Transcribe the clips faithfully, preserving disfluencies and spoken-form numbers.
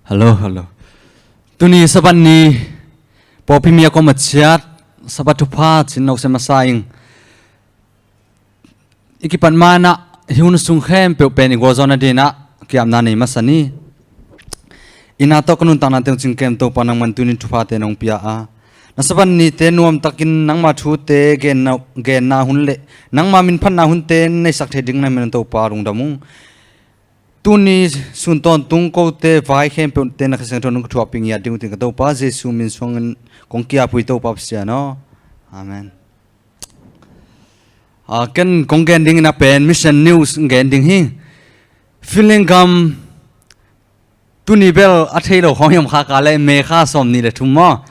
Hello, hello. Tuni Sabbath ni pawlpi mi a kawm a ciat Sabbath thupha cin lo se masa ing. I kipat manah hi hun sung khempeuh pen i gualzawhna dinah kiapna nei masa ni. Ina tawh ka nuntakna teng cingkem Topa nangman tuni thuphate nong pia a, na Sabbath nite nuamtakin nangma thute genna, genna hun le nangma minphatna hunte neisak thei ding na min Topa lungdam ung. Tuni sun tawntung kote vai khempeuhte na Kha Siangtho nong ka thuakpih ngiat ding uh tin ka Topa Jesu min suangin kong kiapui Topa Pasian aw. Amen. Ah, ken kong gen dingin a pen Mission News gen ding hi. Finland gam tuni bel a thei lo khawng hiam kha ka le May kha sawm nih le thum maw.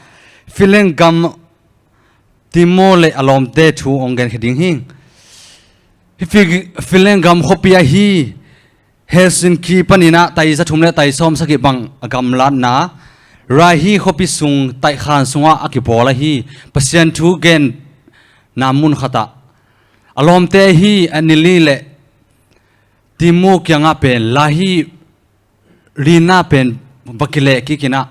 Finland gam Timo le a lawmte thu hong gen kha ding hi. Hi Fi-, Finland gam khuapi ahi Helsinki paninah tai za thum le tai sawm sagih bang a gamlatna Raihi khuapi sung taihkhan sungah a kibawl ahi Pasian thu genna mun khatah a lawmte ahi Anneli le Timo kiangah pen Lahi lina pen va kileh kikinah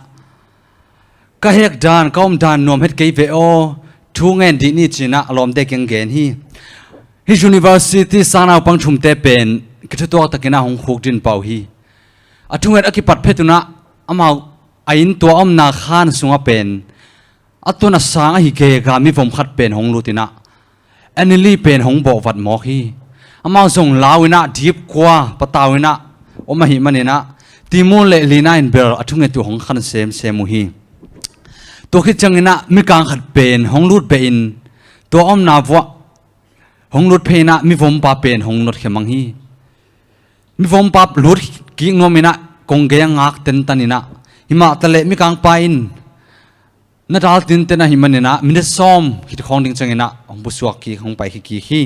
ka hek dan, ka om dan nuam het kei ve aw, thu ngen dih ni cinah a lawmte kiang gen hi. Hi university sang naupang thumte pen kithutuak takinah hong khuk din pau hi. A thunget a kipat phetunah amau a inn tua omna khan sungah pen a tun a sang ahi gega mivom khat pen hong lutinah Anneli pen hong bawhvat mawk hi. Amau zong lau inah dipkua patau inah om ahi maninah Timo le Lina in bel a thunget uh hong khan semsem uh hi. Tua khit cianginah mikang khat pen hong lut behin tua omna vuah hong lut pheinah mivompa pen hong notkhia mang hi. Mivompa lut kik nuaminah kong gei a ngak tentan inah himah taleh mikangpa in na dal tinten ahi maninah minit sawm khit khawng ding cianginah hong pusuak kik hong pai khikik hi.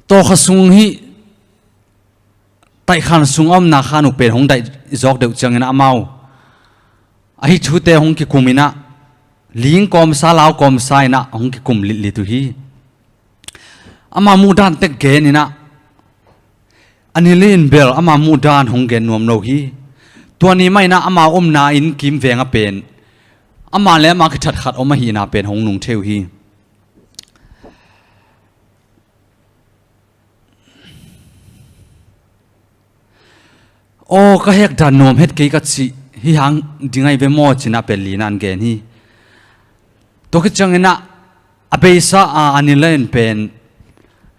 Tawkha sung hi taihkhan sung a omna khan uh pen hong daih zawk deuh cianginah amau ahi thute hong kikuminah ling kawmsa lau kawmsa inah hong kikum litlit uh hi. Ama muhdan tek geninah Anneli in bel ama muhdan hong gen nuam lo hi. Tua ni mah inah ama omna inn kim veng a pen ama le ama kithat khat om ahihna pen hong nung thei uh hi. Aw, ka hek dan nuam het kei ka cih hi hang ding ahi ve maw cinah pen Lina in gen hi. Tua khit cianginah a beisa a Anneli in pen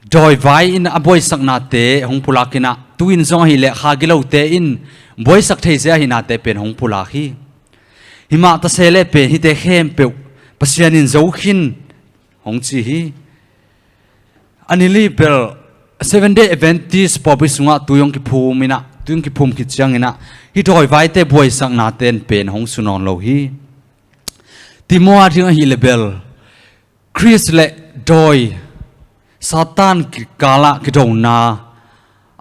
dawivai in a buaisaknate hong pulakinah tu-in zong ahileh kha gilote in buaisak theizia ahihnate pen hong pulak hi. Himah taseleh pen hite khempeuh Pasian in zo khin hong ci hi. Anneli bel Seven Day Adventist pawlpi sungah tui hong kiphum inah, tui hong kiphum khit cianginah hih dawivaite buaisaknate in pen hong su nawn lo hi. Timo a ding ahileh bel Khrist le dawi Satan kikalah kidona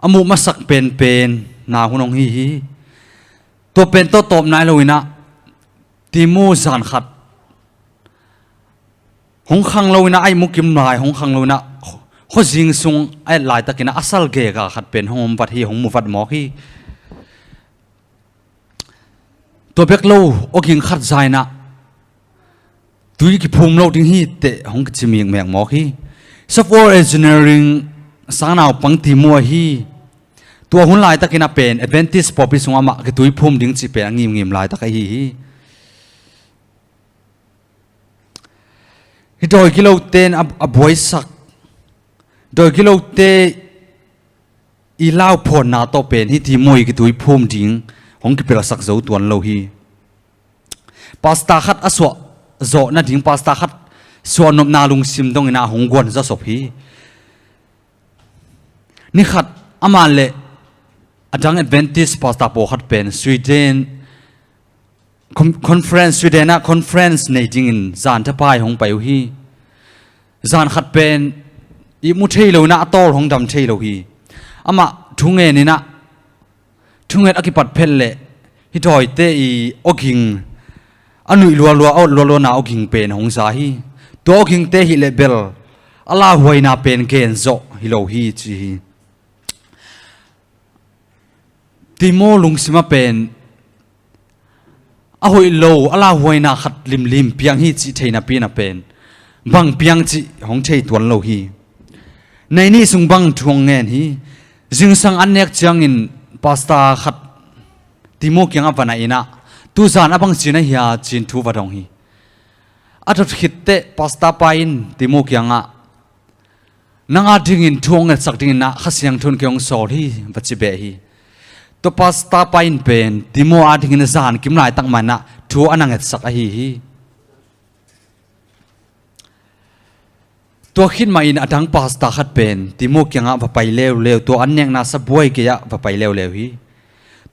a muh masak penpen na hun hong hi hi. Tua pen tawh tawp nai lo inah Timo zan khat hong khang lo inah a ihmu kim lai hong khang lo inah khuazing sung a et laitakinah a sal gega khat pen hong om vat hi, hong mu vat mawk hi. Tua bek lo awging khat za inah tui kiphum lo ding hi teh hong kici mikmek mawk hi. Software engineering sang naupang Timo ahi. Tua hun laitakinah pen Adventist pawlpi sungah mah kitui phum ding cih pen a ngimngim laitak ahi hi. Hih dawi gilote in a, a buaisak dawi gilote i lauphawnna tawh pen hih Timo i kitui phum ding hong kipelsak zo tuan lo hi. Pastor khat a suah zawh nading pastor khat suahnopna lungsim dongin a hong guan zasop hi. Nikhat amah le a dang Adventist pastor pawlkhat pen Sweden con-, conference, Sweden ah conference nei dingin zan thapai hong pai uh hi. Zan khat pen ihmu thei lo inah a tawl hong dam thei lo hi. Amah thungen inah thunget a kipat phet leh hih dawite i awging a nuih lualua, a ot lualuana awging pen hong za hi. Tua awgingte hileh bel a lauhuaina pen gen zawh hi lo hi ci hi. Timo lungsim a pen a hoih lo, a lauhuaina khat limlim piang hi cih thei napi-in a pen bang piang cih hong thei tuan lo hi. Nai nih sung bang thu hong ngen hi. Zingsang an nek ciangin pastor khat Timo kiangah va na in ah, tuzan a bangci na hia ci-in thu va dong hi. A thot khit teh pastor pa in Timo kiangah, nang adingin thu hong ngetsak dingin ah Kha Siangtho in kei hong sawl hi, va ci beh hi. Tua pastor pa in pen Timo adingin a zan kim laitak mah in ah thu a na ngetsak ahi hi. Tua khit mah in a dang pastor khat pen Timo kiangah va pai leuleu, tua an nekna sa buai kei ah va pai leuleu hi.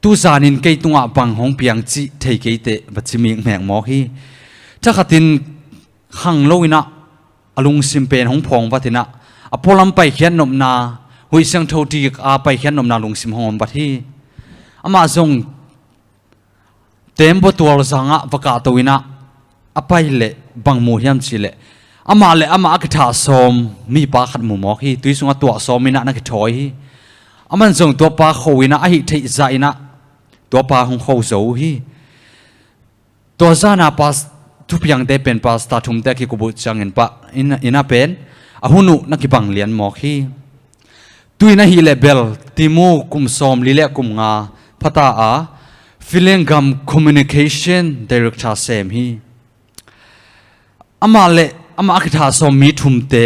Tuzan in kei tungah bang hong piang cih thei kei teh, va ci mikmek mawk hi. Thakhatin khang lo in ah a lungsim pen hong phawng vat in ah, a pualam paikhiat nopna, huih siangtho dik a paikhiat nopna lungsim hong om vat hi. Amah zong tembaw tualzang ah va kahto in ah a pai leh bang mu hiam cih leh, amah le amah a kithah sawm mipa khat mu mawk hi. Tui sungah tuah sawm in ah na kithawi hi. Aman zong tuapa kho in ah a hih theih zah in ah tuapa hong kho zo uh hi. Tua zan a pas, thupiangte pen pastor thumte a kikup uh ciangin pah in, in ah pen a hun uh na kibang lian mawk hi. Tu-in ahih leh bel Timo kum sawmli le kum nga pha ta a, Filen gam communication director sem hi. Amah le amah a kithah sawm mi thumte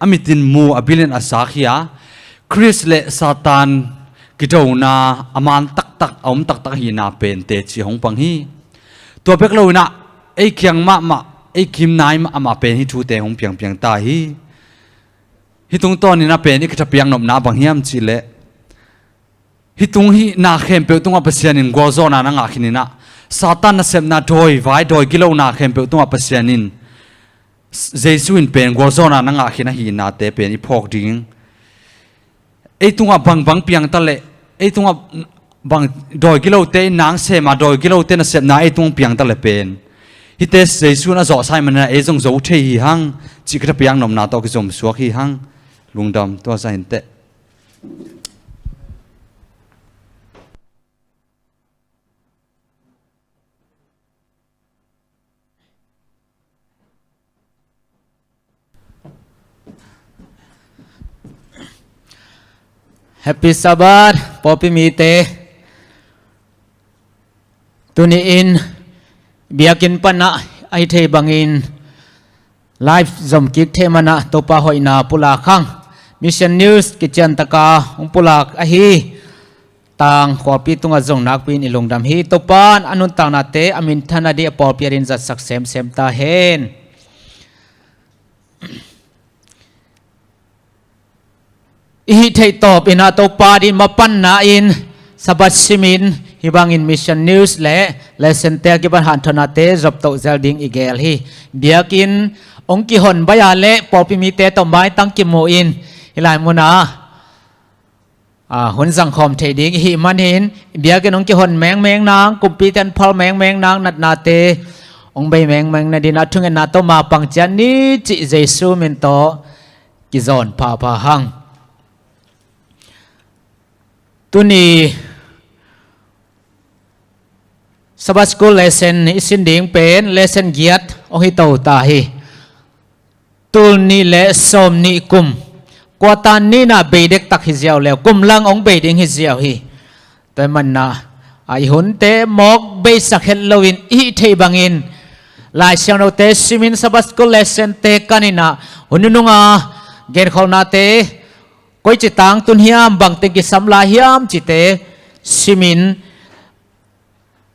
a mitin mu, a bilin a zak hi a, Khrist le Satan kidona a man taktak, a om taktak ahihna pen teci hong pang hi. Tua bek lo in ah ei kiang mahmah, ei kim nai mahmah pen hih thute hong piangpiang ta hi. Hih tungtawn in ah pen i kithapiak nopna bang hiam cih leh, hih tung hih na khempeuh tungah Pasian in gualzawhna na ngah khin in ah, Satan nasepna dawi vai, dawi gilona khempeuh tungah Pasian in, Jesu in pen gualzawhna na ngah khin ahihnate pen i phawk ding. Ei tungah bangbang piang ta leh, ei tungah bang dawi gilote in nang sem a, dawi gilote nasepna ei tung piang ta leh pen, hihte Jesu in a zawhsa ahih manin ah ei zong zo thei hi hang cih kithapiak nopna tawh kizom suak hi hang. Lungdam, tua zah hi inteh. Happy Sabbath, pawlpi mite. Tuni-in biakinn panah a hi thei bangin live zom kik theih manah Topa hoihna pulak hang. Mission News kician taka hong pulak ahi Tang khualpi tungah zong nakpi-in i lungdam hi. Topa in a nuntaknate a minthan a dih a pawlpi adingin zatsak semsem ta hen. I hih theih tawp in ah Topa ading mapanna in Sabbath simin hih bangin Mission News le lesson te a kipan hanthawnate zoptoh zel ding i gel hi. Biakinn hong kihon baih-a le pawlpi mite tawh maitang kimu in hih lai munah, ah, hun zangkhawm thei ding i hih manin biakinn hong kihon mengmeng nang, kumpite hong phal mengmeng nang, natnate hong bei mengmeng nadingin a thungetna tawh mapang ciat ni cih Jesu min tawh kizawn phapha hang. Tuni Sabbath School lesson i sin ding pen lesson giat hong hi to ta hi. Tul nih le sawm nih kum, quarter nihna bei dektak hi ziau le kum lang hong bei ding hi ziau hi. Tua ahih manin ah i hunte mawk beisak het loin i hih theih bangin Lai Siangthote simin Sabbath School lesson te kan in ah hun nunung a genkholhnate koici tangtun hiam, bangteng kisam lai hiam cihte simin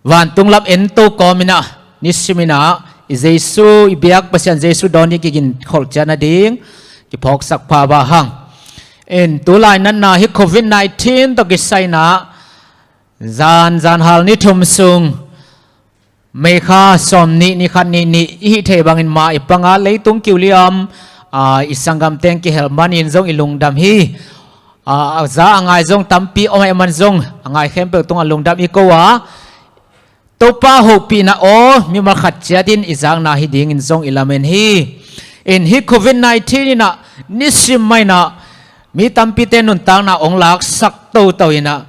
vantung lam ento kawmin ah nisimin ah i Jesu, i biak Pasian Jesu dawn i kiginkholh ciat nading kiphawksak pha bang hang. In tulai natna hih Covid nineteen tawh kisai-in ah zan, zanhal ni thum sung May kha sawm nih, ni khat nih nih i hih theih bangin ma i pang a, leitung kiuliam, ah, i sanggamte in kihel manin zong i lungdam hi. Ah, a za a ngai zong tampi om ahih man zong a ngai khempeuh tungah lungdam i ko a, Topa hopihna aw mimal khat ciatin i zakna hi dingin zong i lamen hi. In hih Covid nineteen in ah nisim mah in ah mi tampite nuntakna hong laksak toto in ah,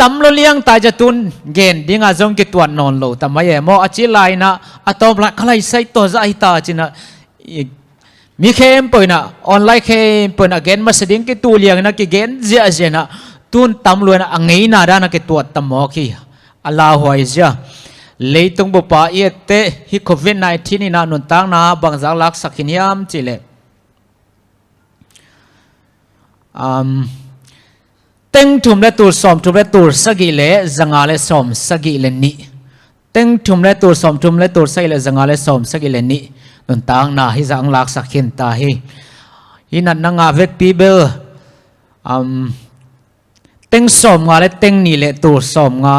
tam lo liang ta, cia tun gen dinga zong kituat nawn lo ta mai e maw. A ci lai inah a tawp lai khalai sai tawh zah hi ta cinah, i, mi khempeuh inah, online khempeuh inah gen masa ding kitu liang inah kigen ziahziah inah tun tam lo inah a ngeina dana kituat ta mawk hi. A lauhuai zia. Leitung bupa i etteh hih covid nineteen inah nuntakna bangzah laksak khin hiam cihleh, um, teng thum le tul sawm thum le tul sagih le zanga le sawm sagih le nih. Teng thum le tul sawm thum le tul sagih le zanga le sawm sagih le nih nuntakna hih zah ang laksak khin ta hi. Hih natna ngah vekpi bel, um, teng sawm nga le teng nih le tul sawm nga,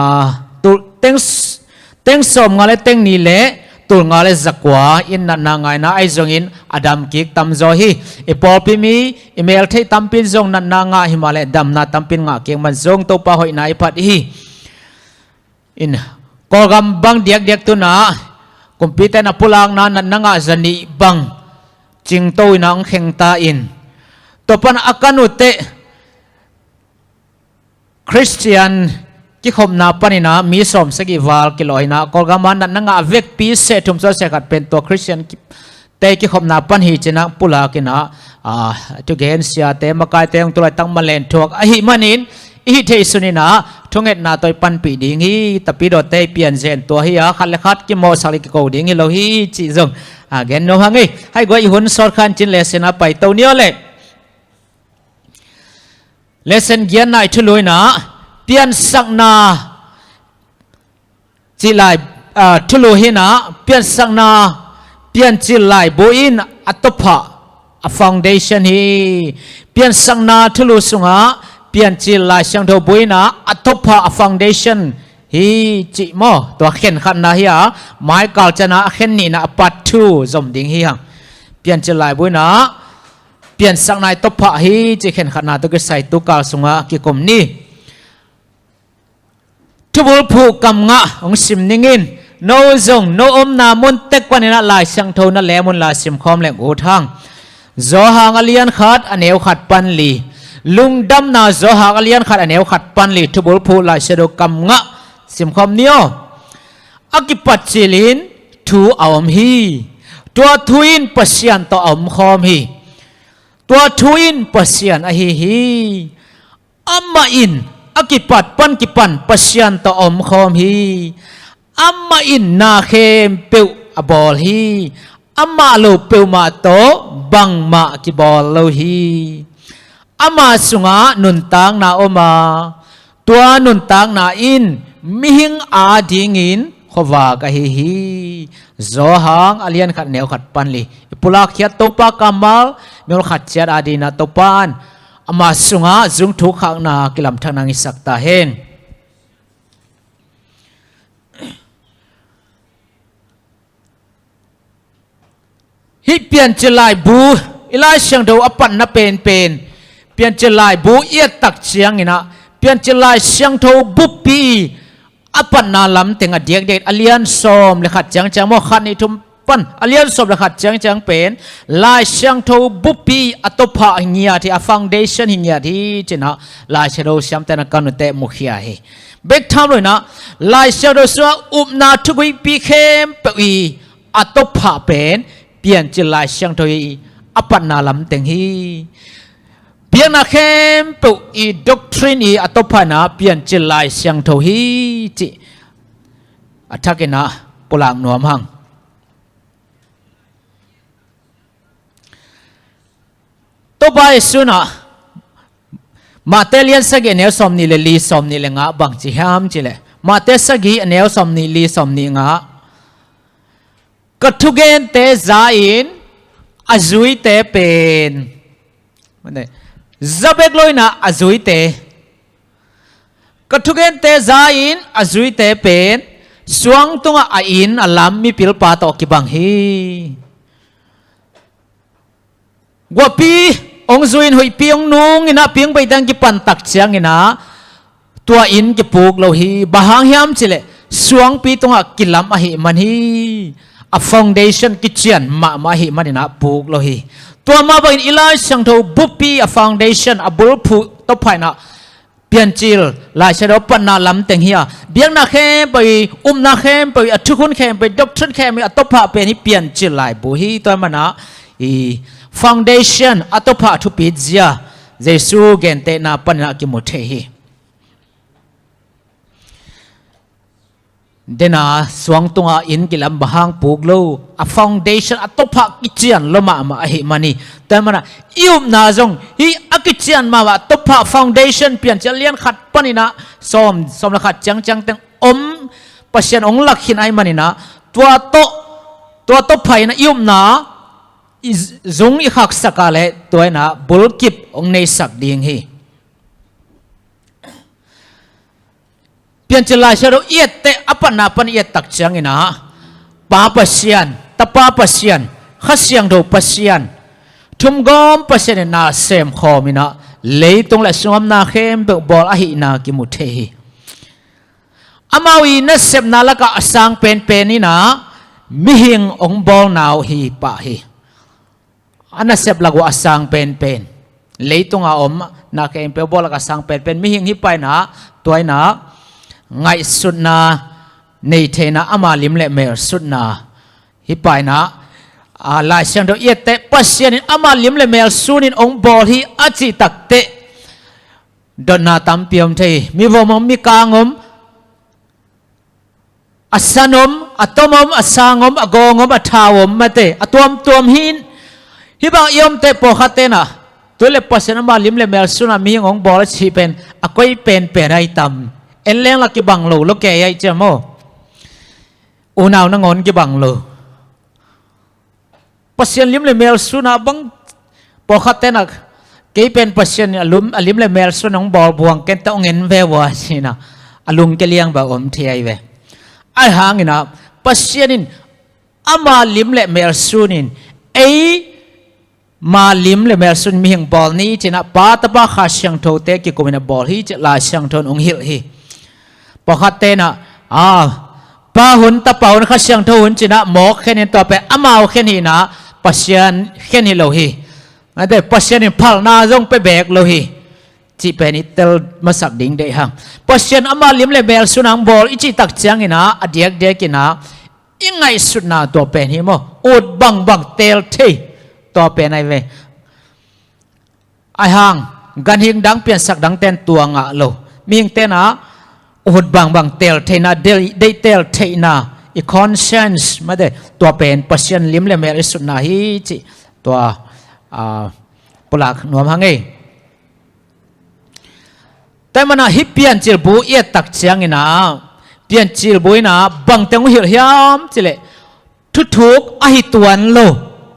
tul, teng s-, teng sawm nga le teng nih le tul nga le zakua in natna ngaina ahi zongin a dam kik tamzaw hi. I pawlpi mi i meltheih tampi in zong natna ngah hi mah le damna tampi in ngah kik man zong Topa hoihna i phat hi. In, Kawlgam bang diakdiak tunah kumpite na pulakna natna ngah zanih bang cingto inah ang kheng ta in, tua pan a kan uhteh Khristian kikhopna paninah mi sawm sagih val kilawh inah Kawlgama natna ngah vekpi seh thum sawt seh khat pen tua Khristian ki-, te kikhopna pan hi cinah pulak inah, ah, thugen siate makaite hong tulaitak manlen thuak ahi manin i hih theih sun inah thungetna tawh i panpih ding hi. Tapidawte i pianzen tua hi a, khat le khat kimawhsak le kiko ding hi lo hi cih zong, ah, gen nuam hang ei. Hai guai i hun sawt khan cin lesson a paito ni aw leh. Lesson giatna i thulu inah piansakna cih lai, ah, thulu hinah piansakna Piancil laibu in a tawphah, a foundation hi. Piansakna thulu sungah Piancil Lai Siangtho bu inah a tawphah, a foundation hi cih maw. Tua khenkhatna hi a, maikal cianah a khen nihna a part two zom ding hi hang. Piancil laibu inah piansakna i tawphah hi cih khenkhatna tawh kisai tukal sungah kikum ni. Thubulphuh kam ngah hong sim ningin, no zong no omna mun tek paninah Lai Siangtho na lem un la simkhawm leng ut hang. Johan a lian khat a neu khat pan li. Lungdamna Johan a lian khat a neu khat pan li, Thubulphuh Lai Siangtho kam ngah simkhawm ni aw. A kipat cilin thu a om hi. Tua thu in Pasian tawh a omkhawm hi. Tua thu in Pasian ahi hi. Amah in a kipat pan kipan Pasian tawh a omkhawm hi. Amah in na khempeuh a bawl hi. Amah lo peuhmah tawh bangmah kibawl lo hi. Amah sungah nuntakna om a, tua nuntakna in mihing adingin khuavak ahi hi. Johan a lian khat neu khat pan li. I pulakkhiat Topa kammal mihol khat ciat adingin a Topa in ama sungah zung thuk khakna kilamthakna ngisak ta hen. Hih Piancil laibu, i Lai Siangtho a patna penpen, Piancil laibu i et tak cianginah Piancil Lai Siangtho buppi a patna lamteng a diakdiak a lian sawm le khat ciangciang maw, khat nih thum pan a lian sawm le khat ciangciang pen Lai Siangtho buppi a tawphah hi ngiat hi, a foundation hi ngiat hi cinah Lai Siangtho siamte na kan uhteh mukhia hi. Bek tham lo inah Lai Siangtho sungah upna thuguihpi khempeuh i a tawphah pen Piancil Lai Siangtho i a patna lamteng hi. Biakna khempeuh i doctrine i a tawphah inah Piancil Lai Siangtho hi cih a thakinah pulak nuam hang. Topa Jesu inah Mate lian sagih a neu sawm nih le li, sawm nih le nga bang ci hiam cihleh, Mate sagih a neu sawm nih li, sawm nih nga, ka thugente za-in a zuite pen, za bek lo inah a zuite, ka thugente za-in a zuite pen suang tungah a inn a lam mipilpa tawh kibang hi. Guahpi hong zui-in huihpi hong nung inah pingpei teng kipan tak cianginah tua inn kipuk lo hi. Bang hang hiam cihleh suangpi tungah kilam ahih man hi. A foundation kician mahmah ahih maninah puk lo hi. Tua mah bangin i Lai Siangtho buppi a foundation, a bulphuh tawphah inah Piancil Lai Siangtho a patna lam teng hi a, biakna khempeuh i, upna khempeuh i, a thukhun khempeuh i, doctrine khempeuh i a tawphah pen hi Piancil laibu hi. Tua ahih manin ah i foundation a tawphah thupit zia Jesu gentehna panin ah kimu thei hi. Dena suang tunga inn kilam bang hang puk lo, a foundation a tawphah kician lua mahmah ahih man hi. Tua ahih manin ah i upna zong hih a kician mahmah tawphah foundation Piancil a lian khat panin ah sawm, sawm le khat ciangciang teng om, Pasian hong lak khin ahih manin ah tua tawh, tua tawphah in ah i upna i zung i khaksak a leh tua in ah bulkip hong neisak ding hi. Piancil Lai Siangtho i et teh a patna pan i et tak ciangin ah Pa Pasian, Tapa Pasian, Kha Siangtho Pasian, thumgawm Pasian in na sem khawm in ah leitung le sungah na khempeuh bawl ahihna kimu thei hi. Amau i nasepna lakah a sang penpen in ah mihing hong bawlna uh hi pah hi. A nasep lak uh a sang penpen, leitunga om na khempeuh bawl lakah a sang penpen mihing hi pah in ah, tua in ah ngaihsutna nei theihna, ama lim le mel sutna hi pah in ah, a, Lai Siangtho i et teh Pasian in ama lim le mel sunin hong bawl hi a cih tak teh dotna tampi om thei hi. Mi vom om, mi kang om, a san om, a tom om, a sang om, a gawng om, a thau om, mate, a tuamtuam hi in, hih bang i om teh pawlkhat ten ah, tua leh Pasian ama lim le mel sun ah mihing hong bawl a cih pen a koi penpen ahi tam? En leng lah kibang lo, lo kei ahi ciang maw? Unau nangawn kibang lo. Pasian lim le mel sun ah bang, pawlkhat ten ah kei pen Pasian in a lum, a lim le mel sun ah hong bawl buang ken teh hong en ve ua ci in ah a lungkia liang bang om thei ahi ve. Ahi hangin ah Pasian in ama lim le mel sunin ei ma lim le mel sun mihing bawl ni ci in ah Pa, Tapa, Kha Siangtho te kikum in ah bawl hi ci Lai Siangtho in hong hilh hi. Pawlkhat ten ah, a, Pa hun, Tapa hun, Kha Siangtho hun ci in ah mawk khen in tua pen amau khen hi in ah Pasian khen hi lo hi. Mate, Pasian in phalna zong pia bek lo hi cih pen i tel masak ding deih hang. Pasian ama lim le mel sun ah hong bawl i cih tak ciangin ah a diakdiak in ah i ngaihsutna tua pen hi maw? Ut bangbang teel thei tua pen ahi ve. Ahi hang ganhing dang, piansak dang ten tua ngah lo. Mihing ten ah ut bangbang teel theihna, deih, deih teel theihna, i conscience, mate, tua pen Pasian lim le mel i sutna hi cih tua, a, pulak nuam hang ei. Tua ahih manin ah hih Piancil bu i et tak ciangin ah Piancil bu in ah bangteng hong hilh hiam cih leh, thuthuk ahi tuan lo,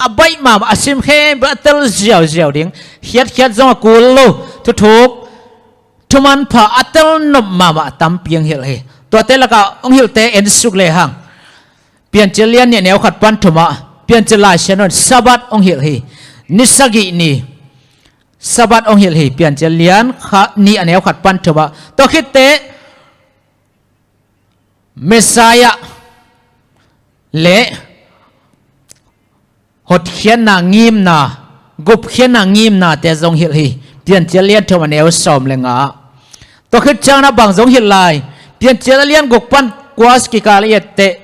a baih mahmah, a sim khempeuh a tel ziauziau ding, khiatkhiat zong a kul lo thuthuk, thumanpha a tel nop mahmah tampi hong hilh hi. Tuate lakah hong hilhte en suk lehang, Piancil lian nih a neu khat pan thum ah Piancil Lai Siangtho in Sabbath hong hilh hi. Ni sagih ni Sabbath hong hilh hi, Piancil lian kha, nih a neu khat pan thum ah. Tua khit teh Messiah le hotkhiatna ngimna, gupkhiatna ngimnate zong hilh hi, Piancil lian thum a neu sawm le nga. Tua khit ciangin ah bang zong hilh lai? Piancil a lian guk pan kua kikal i et teh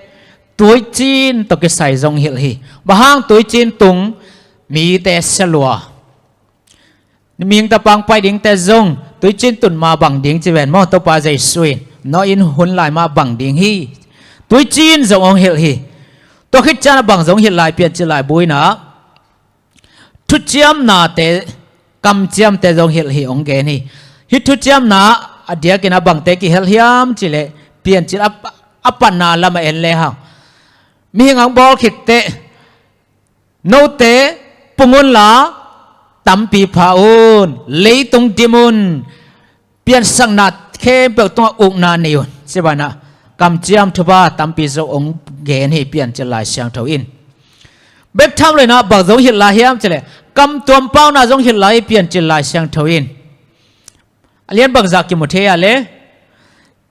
tuicin tawh kisai zong hilh hi. Bang hang? Tuicin tung mite sia lua. Mihing tapa hong pai dingte zong tuicin tun ma bang ding ci ven maw, Topa Jesu in. Noah in hun lai ma bang ding hi. Tuicin zong hong hilh hi. Tua khit ciangin ah bang zong hilh lai Piancil laibu in ah? Thuciamnate, kamciamte zong hilh hi, hong gen hi. Hih thuciamna a diakin ah bangte kihel hiam cih leh Piancil a, a patna lam ah en lehang, mihing hong bawl khit teh, note pung unla tampi pha un, leitung dim un, piansakna khempeuh tungah ukna nei un, ci banah kamciam thupha tampi zong hong gen hi Piancil Lai Siangtho in. Bek tham lo in ah bang zong hilh lai hiam cih leh, kamtuam pauna zong hilh lai hi Piancil Lai Siangtho in. A lian bangzah kimu thei a le?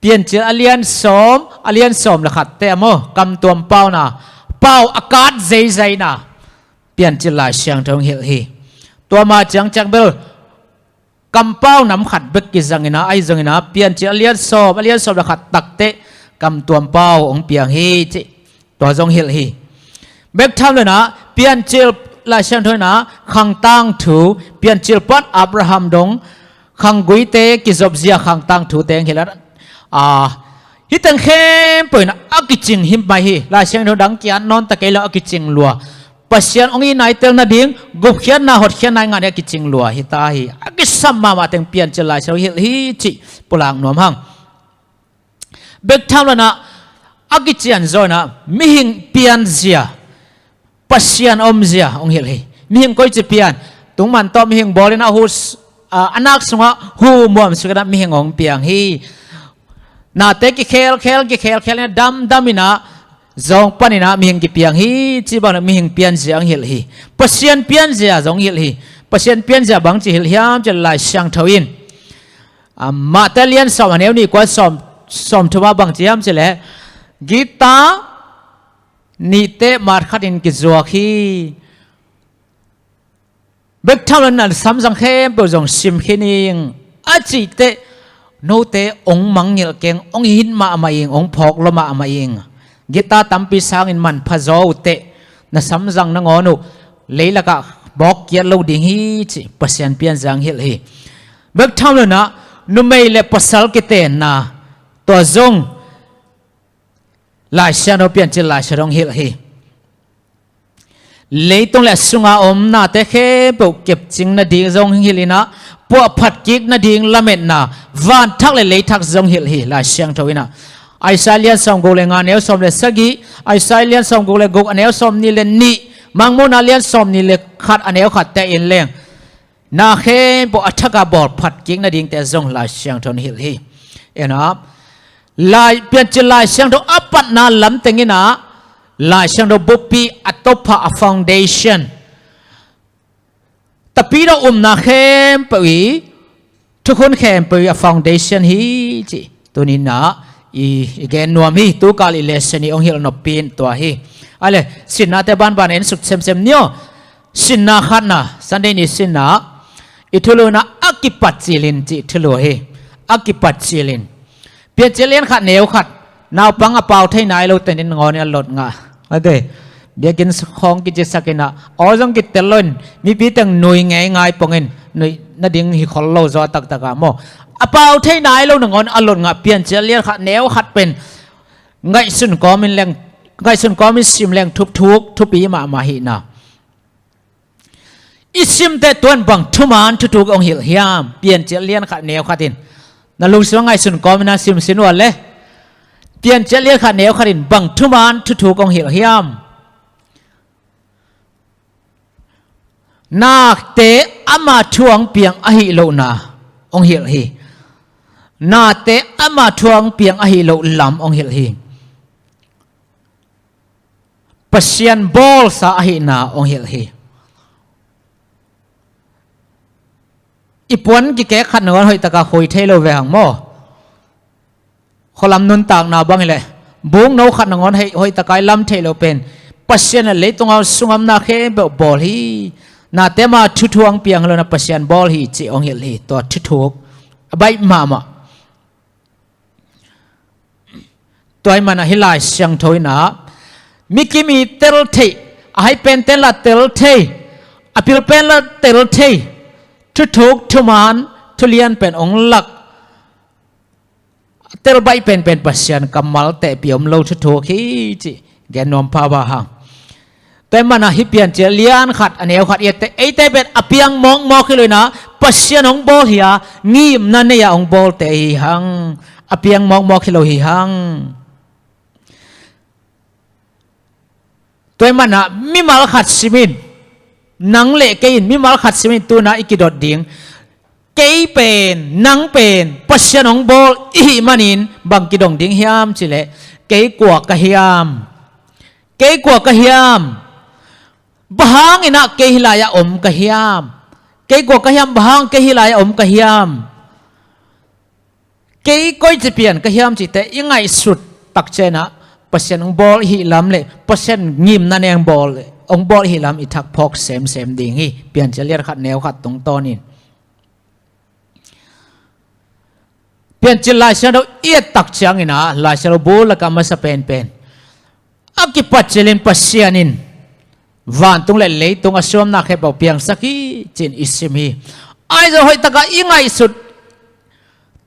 Piancil a lian sawm, a lian sawm le khat te a maw, kamtuam pauna, pau a kat zeizaina Piancil Lai Siangtho hong hilh hi. Tua ma ciangciang bel kampau nam khat bek kizang in ah, ahi zongin ah Piancil a lian sawm, a lian sawm le khat tak teh kamtuam pau hong piang hi cih tua zong hilh hi. Bek tham lo in ah Piancil Lai Siangtho in ah khang tangthu, Piancil pan Abraham dong khangguite kizopzia khang tangthute hong hilh a, hih teng khempeuh in ah a kicing hi mai hi. Lai Siangtho dang ki-at nawn ta kei lo, a kicing lua. Pasian hong itna i tel nading, gupkhiatna hotkhiatna i ngah ding a kicing lua hi ta hi. A kisam mahmah teng Piancil Lai Siangtho hilh hi cih pulak nuam hang. Bek tham lo in ah a kician zaw in ah mihing pianzia, Pasian omzia hong hilh hi. Mihing koici pian, tungman tawh mihing bawl in ah hu, a, a nak sungah hu muam suk in ah mihing hong piang hi. Nate kikhelkhel, kikhelkhel in ah damdam in ah zawng pan in ah mihing kipiang hi cih bang in ah mihing pianzia hong hilh hi. Pasian pianzia zong hilh hi. Pasian pianzia bangci hilh hiam cih Lai Siangtho in, a, Mate lian sawm a neu nih kua sawm, sawm thum ah bangci hiam cih leh, gita nih teh mat khat in kizuak hi. Bek tham lo in ah na samzang khempeuh zong sim khin ing, a cih teh note hong mangngilh keng, hong it mahmah ing, hong phawk lua mahmah ing. Gita tampi sangin manpha zaw uh teh na samzang nangawn uh leilakah bawk kiat lo ding hi cih Pasian pianzia hong hilh hi. Bek tham lo in ah numei le pasal kitenna, tua zong Lai Siangtho, Piancil Lai Siangtho hong hilh hi. Leitung le a sunga om nate khempeuh kepcing nading zong hilh in ah, puahphat kik nading lametna, vanthak le leithak zong hilh hi Lai Siangtho in ah. Isaiah lian sawm guk le nga a neu sawm le sagih, Isaiah lian sawm guk le guk a neu sawm nih le nih, Mangmuhna lian sawm nih le khat a neu khat teh in leng na khempeuh a thak a bawlphat kik nadingte zong Lai Siangtho in hilh hi. En ah, Lai, Piancil Lai Siangtho a patna lam teng in ah Lai Siangtho buppi a tawpha, a foundation, Tapidaw upna khempeuh i, thukhun khempeuh i a foundation hi cih tuni in ah i, i gen nuam hi. Tukal i lesson i hong hilh noppi in tua hi. A le, sinnate banban en suk semsem ni aw. Sinna khatna, Sunday ni sinna, i thulu in ah a kipat cilin cih thulu hi. A kipat cilin. Piancil lian khat neu khat, naupang a pau thei nai lo tenin nangawn in a lot ngah. Ate, biakinn khawng kicisak in ah, aw zong kitel lo in, mipi teng nui ngeingai pongin, nui nading hi khol lo zaw taktak ah maw. A pau thei nai lo nangawn a lot ngah Piancil lian khat neu khat pen ngaihsun kawmin leng, ngaihsun kawmin sim leng thuk thuk, thupi mahmah hi na. I simte tuan bang thuman thuthuk hong hilh hiam? Piancil lian khat neu khat in. Na lungsim a ngaihsun kawmin a simsim uh a le. Piancil lian khat neu khat in bang thuman thuthuk hong hilh hiam? Nakte ama thu hong piang ahi lohna hong hilh hi. Nakte ama thu hong piang ahi loh lam hong hilh hi. Pasian bawlsa ahihna hong hilh hi. I puan kikek khat nangawn hoih taka khui thei lo ve hang maw? Khualam nuntakna bang hileh bukno khat nangawn hoih, hoih taka i lam theih loh pen Pasian in leitung a sungam na khempeuh bawl hi. Nakte ama thuthu hong piang hi lo na Pasian bawl hi cih hong hilh hi. Tua thuthuk a baih mahmah. Tua ahih manin hih Lai Siangtho in ah, mi kim i tel thei, a hai pen ten la tel thei, a pil pen la tel thei, thuthuk thuman, thulian pen hong lak, tel baih penpen Pasian kammal tehpih om lo thuthuk hi cih gen nuam pha bang hang. Tua ahih manin hih Piancil lian khat a neu khat i et teh, eite pen a piang mawkmawk hi lo in ah, Pasian hong bawl hi a, ngimna nei a hong bawlte hi hang. A piang mawkmawk hi lo hi hang. Tua ahih manin mimal khat sim in, nang le kei in mimal khat sim in tu-in ah i kidot ding. Kei pen, nang pen Pasian hong bawl i hih manin bang kidong ding hiam cih leh, kei kua ka hiam? Kei kua ka hiam? Bang hangin ah kei hih lai-ah om ka hiam? Kei kua ka hiam? Bang hang kei hih lai-ah om ka hiam? Kei koici pian ka hiam cihte i ngaihsut takciang in ah Pasian hong bawl i hih lam le Pasian ngimna nei a hong bawl, hong bawl i hih lam i thak phawk semsem ding hi. Piancil lian khat neu khat tungtawnin. Piancil Lai Siangtho i et tak ciangin ah, Lai Siangtho bu lakah masa penpen, a kipatcilin Pasian in vantung le leitung a suamna khempeuh piangsak hi, ci-in i sim hi. Ahi zong hoih takah i ngaihsut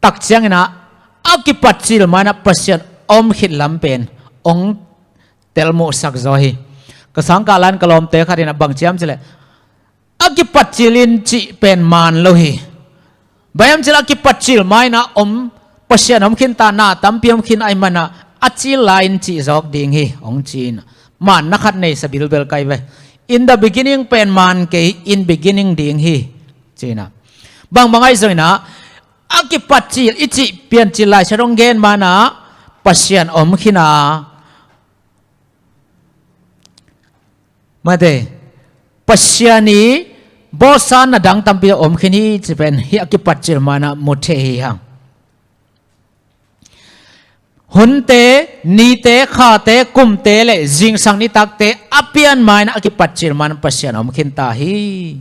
tak ciangin ah, a kipatcil ma-in ah Pasian om khit lam pen hong telmuhsak zaw hi. Ka sangkah lai-in ka lawmte khat in ah bang ci hiam cih leh, a kipatcilin cih pen maan lo hi. Bang hiam cih leh a kipatcil ma-in ah om, Pasian om khin ta, na tampi om khin ahih manin ah, a cil lai-in cih zawk ding hi, hong ci-in ah, maanna khat neisa bilbel ka hi ve. In the beginning pen maan kei, in beginning ding hi, ci-in ah. Bangbang ahi zongin ah, a kipatcil i cih Piancil Lai Siangtho hong gen ma-in ah Pasian om khin a, mate, Pasian i bawlsa na dang tampi om khin hi, cih pen hih a kipatcil ma-in ah mu thei hi hang. Hunte, nite, khate, kumte le zingsang nitakte a pian ma-in ah a kipatcil ma-in ah Pasian om khin ta hi.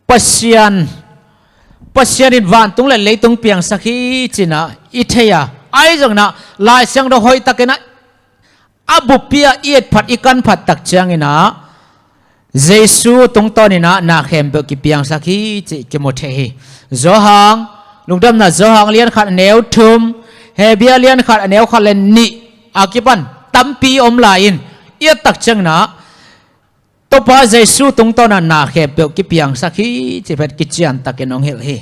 Pasian, Pasian in vantung le leitung piangsak hi, ci-in ah i thei a. Ahi zongin ah Lai Siangtho hoih takin ah, a buppi ah i et phat, i kan phat tak ciangin ah, Jesu tungtawnin ah na khempeuh kipiangsak hi, cih kimu thei hi. Johan, Lungdamna Johan lian khat a neu thum, Hebru lian khat a neu khat le nih a kipan tampi om lai-in, i et tak ciangin ah, Topa Jesu tungtawn ah na khempeuh kipiangsak hi, cih pen kician takin hong hilh hi.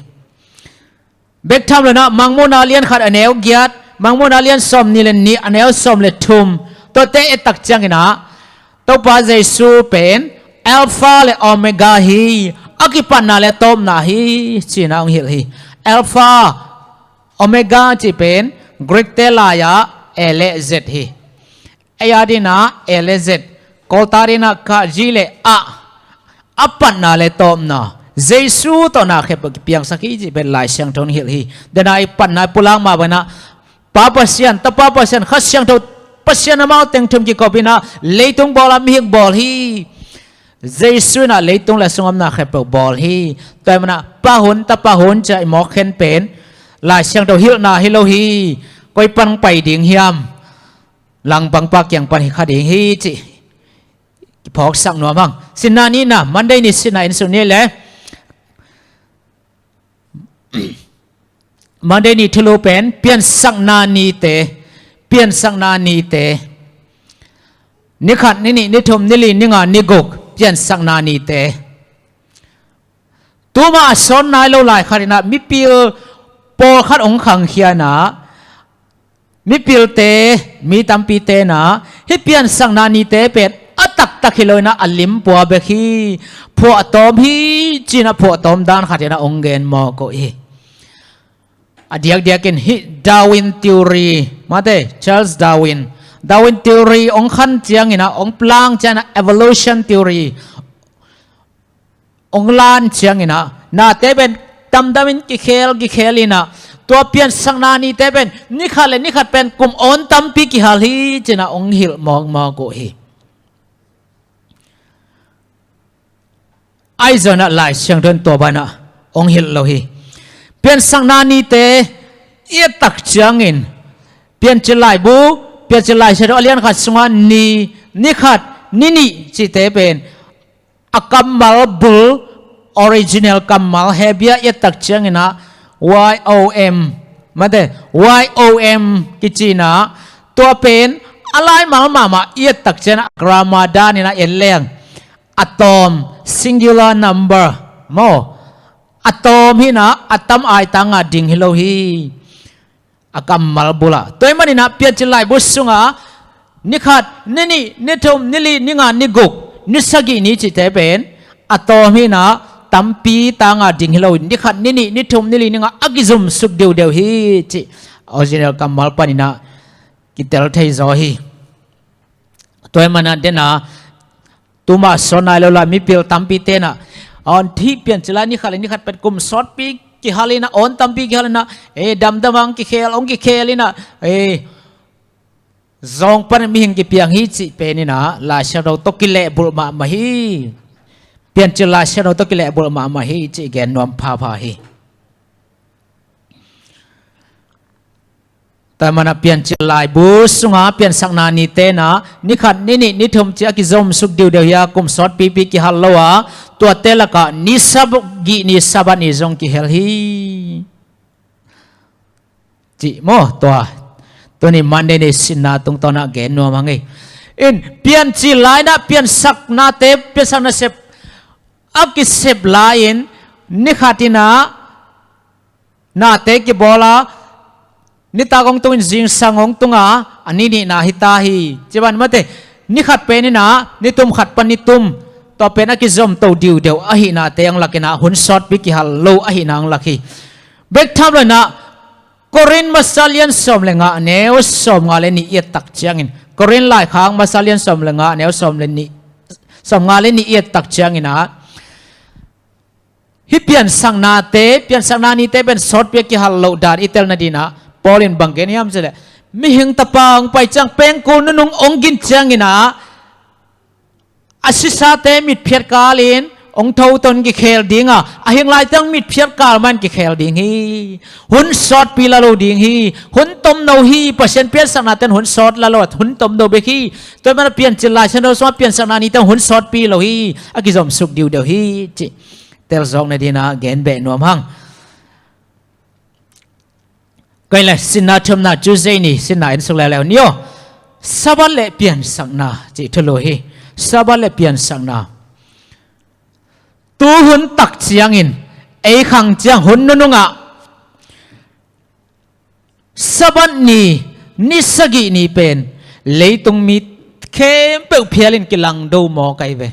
Bek tham lo-in ah, Mangmuhna lian khat a neu giat, Mangmuhna lian sawmnih le nih a neu sawm le thum, tuate et tak ciangin ah, Topa Jesu pen Alpha le Omega hi, a kipatna le tawpna hi, ci-in ah hong hilh hi. Alpha, Omega cih pen Greek-te lai-ah A le Z hi. Ei adingin ah A le Z, Kawlta adingin ah ka, G le A, a patna le tawpna, Jesu tawh na khempeuh kipiangsak hi, cih pen Lai Siangtho in hilh hi. Dena i patna i pulak mah bangin ah, Pa Pasian, Tapa Pasian, Kha Siangtho Pasian amau teng thum kikopin ah leitung bawl a, mihing bawl hi. Jesu in ah leitung le sung a omna khempeuh bawl hi. Tua ahih manin ah Pa hun, Tapa hun ci-a i mawk khen pen Lai Siangtho hilhna hi lo hi. Koi pan pai ding hiam? Langpangpa kiang pan hi kha ding hi, cih kiphawksak nuam hang. Sinna nihna, Monday ni sinna en suk ni leh, Monday ni thulu pen piansakna nite, piansakna nite. Ni khat, ni nih, ni thum, ni li, ni nga, ni guk, piansakna nite. Tuma a sawt nai lo lai khat in ah mipil pawlkhat hong khangkhia in ah, mipilte, mi tampite in ah, hih piansakna nite pen a taktak hi lo in ah, a limpua bek hi, phuahtawm hi, ci-in ah phuahtawm dan khat in ah hong gen mawk uh hi. A diakdiakin hih Darwin theory, mate, Charles Darwin, Darwin theory hong khan ciangin ah, hong plan ciangin ah, evolution theory hong lan ciangin ah, nate pen damdamin kikhel, kikhel in ah, tua piansakna nite pen ni khat le ni khat pen kum awn tampi kihal hi, ci-in ah hong hilh mawkmawk uh hi. Ahi zongin ah Lai Siangtho in tua bangin ah hong hilh lo hi. Piansakna nite i et tak ciangin, Piancil Laibu, Piancil Lai Siangtho a lian khat sungah ni, ni khat, ni nih cihte pen a kammal bul, original kammal, Hebru i et tak ciangin ah Y O M, mate, Y O M kici in ah, tua pen a laimal mahmah i et tak ciangin ah grammar danin ah en leng, a tawm, singular number maw, a tawm hi in ah, a tam aitang a ding hi lo hi. A kammal bul ah. Tua ahih manin ah Piancil Laibu sungah ni khat, ni nih, ni thum, ni li, ni nga, ni guk, ni sagih ni cihte pen a tawm hi in ah, tampi tang a ding hi lo in, ni khat, ni nih, ni thum, ni li, ni nga a kizumsuk deudeu hi, cih original kammal panin ah kitel thei zaw hi. Tua ahih manin ah, den a tuma sawt nai lo lai mipil tampite in ah, awn, hih Piancil Lai ni khat le ni khat pen kum sawtpi kihal in ah, awn tampi kihal in ah, eh, damdam hong kikhel, hong kikhel in ah, eh, zawng pan mihing kipiang hi cih pen in ah, Lai Siangtho tawh kilehbulh mahmah hi. Piancil Lai Siangtho tawh kilehbulh mahmah hi cih gen nuam phapha hi. Tua manin Piancil laibu sunga piansakna nite in ah ni khat, ni nih, ni thum ci-a kizomsuk diudeu hi a, kum sawtpipi kihal lo a, tuate lakah ni sagih ni Sabbath ni zong kihel hi. Cih maw tua. Tuni Monday ni sinna tungtawn ah gen nuam hang ei. In Piancil lai in ah piansaknate, piansakna sep a kisep lai-in ni khat in ah nate kibawl a, nitak hong tungin zingsang hong tung a, a ni nihna hi ta hi. Ci ban mate, ni khat pen in ah ni tum khat pan ni tum, tua pen a kizomto diudeu ahihnate hong lak in ah hun sawtpi kihal lo ahihna hong lak hi. Bek tham lo in ah Korin masa lian sawm le nga, neu sawm nga le nih i et tak ciangin, Korin laikhak masa lian sawm le nga, neu sawm le nih, sawm nga le nih i et tak ciangin ah, hih piansaknate, piansakna nite pen sawtpi a kihal loh dan i tel nading in ah Paul in bang gen hiam cih leh, Mihing Tapa hong pai ciang pengkul nunung hong gin ciangin ah, a sisate mitphiat kalin hong thoton kikhel ding a, a hing laite hong mitphiat kal man kikhel ding hi. Hun sawtpi la lo ding hi. Hun tomno hi. Pasian piansaknate'n hun sawt la lo, hun tomno bek hi. Tua manin Piancil Lai Siangtho sungah piansakna nite'n hun sawtpi lo hi. A kizomsuk diudeu hi cih telzawk nading in ah gen beh nuam hang. Kei le sinna thumna Tuesday ni, sinna en suk leuleu ni aw. Sabbath le piansakna cih thulu hi. Sabbath le piansakna. Tu hun tak ciangin, ei khang ciang hun nunung ah Sabbath ni, ni sagih ni pen leitung mi khempeuh phialin kilangdo mawk ahi ve.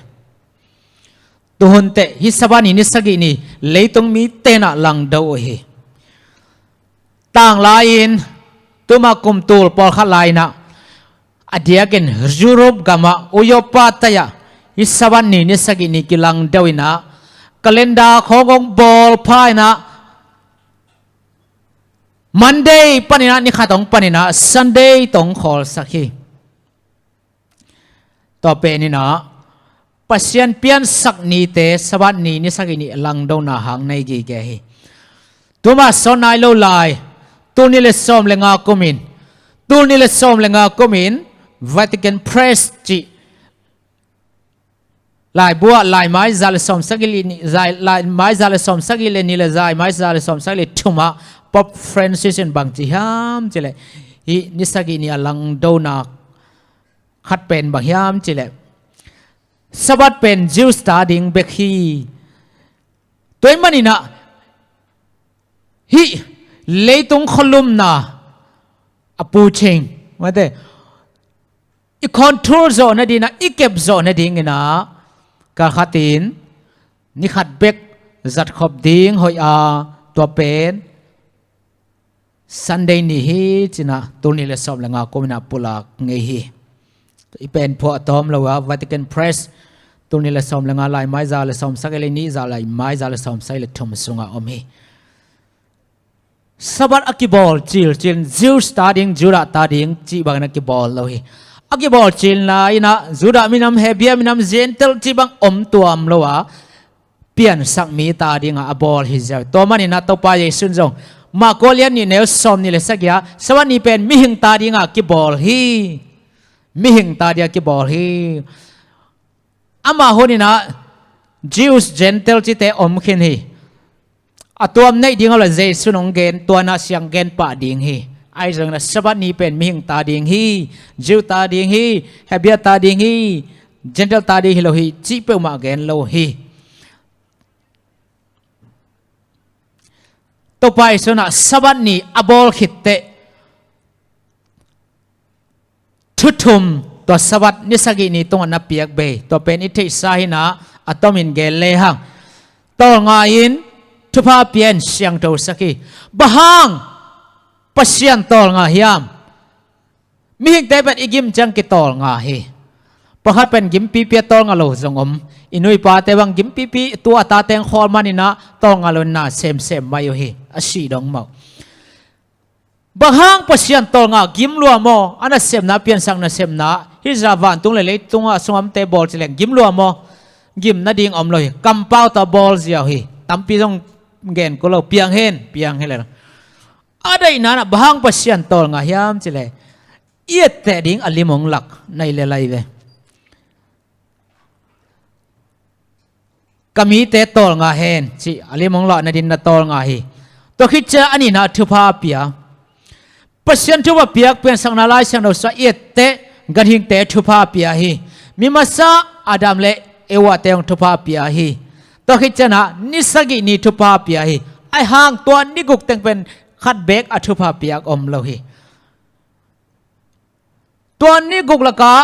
Tu hun teh hih Sabbath ni, ni sagih ni leitung mite'n ah langdo uh hi. Tanglai-in tuma kum tul pawlkhat lai-in ah a diakin Europe gamah Uyopa tai-ah hih Sabbath ni, ni sagih ni kilangdo in ah, calendar khawng hong bawl pha in ah, Monday panin ah ni khat hong panin ah Sunday tawh hong khawlsak hi. Tua pen in ah Pasian piansak nite Sabbath ni, ni sagih ni langdona hang nei gige hi. Tuma sawn nai lo lai, tul nih le sawm le nga kumin, tul nih le sawm le nga kumin Vatican Press cih laibu ah laimai za le sawm sagih le nih, za, laimai za le sawm sagih le nih le laimai za le sawm sagih le thum ah Pope Francis in bang ci hiam cih leh, hih ni sagih ni a langdona khat pen bang hiam cih leh, Sabbath pen Jews ta ding bek hi. Tua ahih manin ah hih leitung khualumna a puching, mate, i control zawh nading ah, i kep zawh nading in ah, kal khatin ni khat bek zatkhop ding hoih a, tua pen Sunday ni hi ci-in ah tul nih le sawm le nga kumin ah pulak ngei hi. I pen phuah a tawm lo a, Vatican Press, tul nih le sawm le nga, laimai za le sawm sagih le nih, za, laimai za le sawm sagih le thum sungah om hi. Sabbath a kibawl cilcil, Jews ta ding, Judah ta ding cih bangin a kibawl lo hi. A kibawl cilna in ah Judah minam, Hebia minam, Gentile cih bang om tuam lo a, piansak mi ta dingah a bawl hi ziau. Tua manin ah Topa Jesu in zong Marko lian nih, neu sawm nih le sagih ah, Sabbath ni pen mihing ta dingah kibawl hi. Mihing ta dingah kibawl hi. Amah hun in ah Jews, Gentile cihte om khin hi. A tuam neih ding a lo Jesu in hong gen, tua in ah siang gen pah ding hi. Ahi zongin ah Sabbath ni pen mihing ta ding hi, Jew ta ding hi, Hebia ta ding hi, Gentile ta ding hi lo hi, cih peuhmah gen lo hi. Topa Jesu in ah Sabbath ni a bawl khit teh, thu thum, tua Sabbath ni sagih ni tungah na piak bei, tua pen i theihsa hi-in ah a tomin gen lehang, tawlnga-in thupha pia-in siangthosak hi. Bang hang Pasian tawlnga hiam? Mihingte pen i gim ciang kitawlnga hi. Pakhat pen gimpipi a tawlnga lo zong om. I nu i pate bang gimpipi, tu a tate hong khawl manin ah tawlnga lo in na semsem mai uh hi. A sih dong mah uh. Bang hang Pasian tawlnga gim lua maw? A nasepna, piansak nasepna, hih zah vantung le leitung a sungah omte bawl ci leng gim lua maw? gim nading om lo hi. Kampau tawh bawl ziau hi. Tampi zong gen kul lo, piang hen, piang hen le lo. A deihna in ah bang hang Pasian tawlnga hiam cih leh i etteh ding a lim hong lak na hi le lai ve. Ka mite tawlnga hen cih a lim hong lak nading na tawlnga hi. Tua khit ciang a nihna thupha pia. Pasian thupha piak, piansakna, Lai Siangtho sung i etteh ganhingte thupha pia hi. Mi masa Adam le Eva te hong thupha pia hi. Tua khit ciang ah ni sagih ni thupha pia hi. Ahi hang tua ni guk teng pen khat beek a thupha piak om lo hi. Tua ni guk lakah,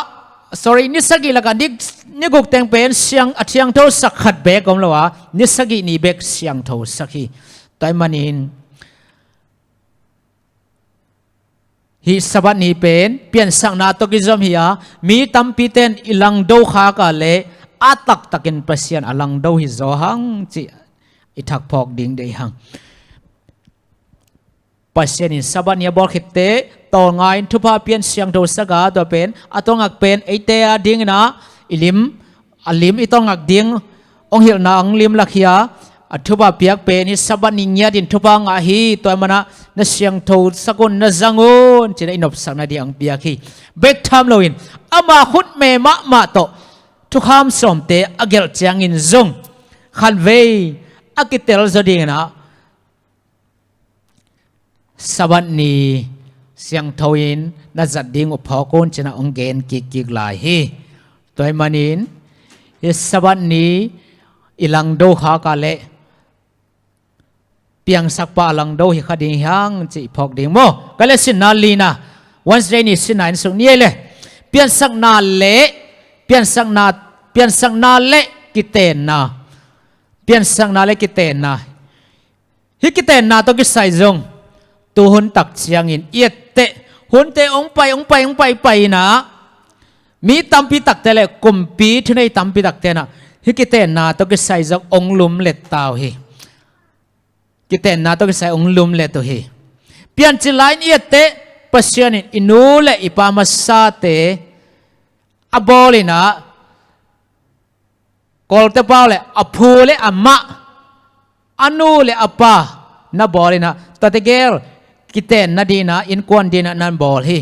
sorry, ni sagih lakah ni, ni guk teng pen siang, a thiangtho sak khat beek om lo a, ni sagih ni bek siangtho sak hi. Tua ahih manin hih Sabbath ni pen piansakna tawh kizom hi a, mi tampi ten i langdo khak a leh a taktakin Pasian a langdo hi zaw hang cih i thak phawk ding deih hang. Pasian in Sabbath ni a bawl khit teh tawlnga in thupha pia in siangtho sak a, tua pen a tawlngak pen eite a dingin ah i lim, a lim i tawlngak ding hong hilhna hong lim lak hi a, a thupha piak pen hi. Sabbath ni ngiat in thupha ngah hi, tua ahih manin ah na siangtho sak un, na zang un ci-in ah i nopsak nading hong piak hi. Bek tham loin ama khutme mahmah tawh thukham sawmte a gelh ciangin zong khatvei a kitel zaw dingin ah Sabbath ni siangtho in na zat ding uh phawk un ci-in ah hong gen kikkik lai hi. Tua ahih manin hih Sabbath ni i langdo khak a leh piangsakpa a langdo hi kha ding hi hang cih phawk ding maw. Galatians lina, Wednesday ni sinna en suk ni ei le. Piansakna le, piansakna, piansakna le kitenna. Piansakna le kitenna. Hih kitenna tawh kisai zong tuhun tak ciangin i etteh, hunte hong pai, hong pai, hong pai, pai in ah mi tampi takte le kumpi thunei tampi takte in ah hih kitenna tawh kisai zong hong lumlet ta uh hi. Kitenna tawh kisai hong lumlet uh hi. Piancil lai-in i etteh, Pasian in i nu le i pa masate a bawl in ah, Kawlte pau le a phu le a mah, a nu le a pa na bawl in ah, tuate gel kitenna dingin ah, innkuan dingin ah na bawl hi.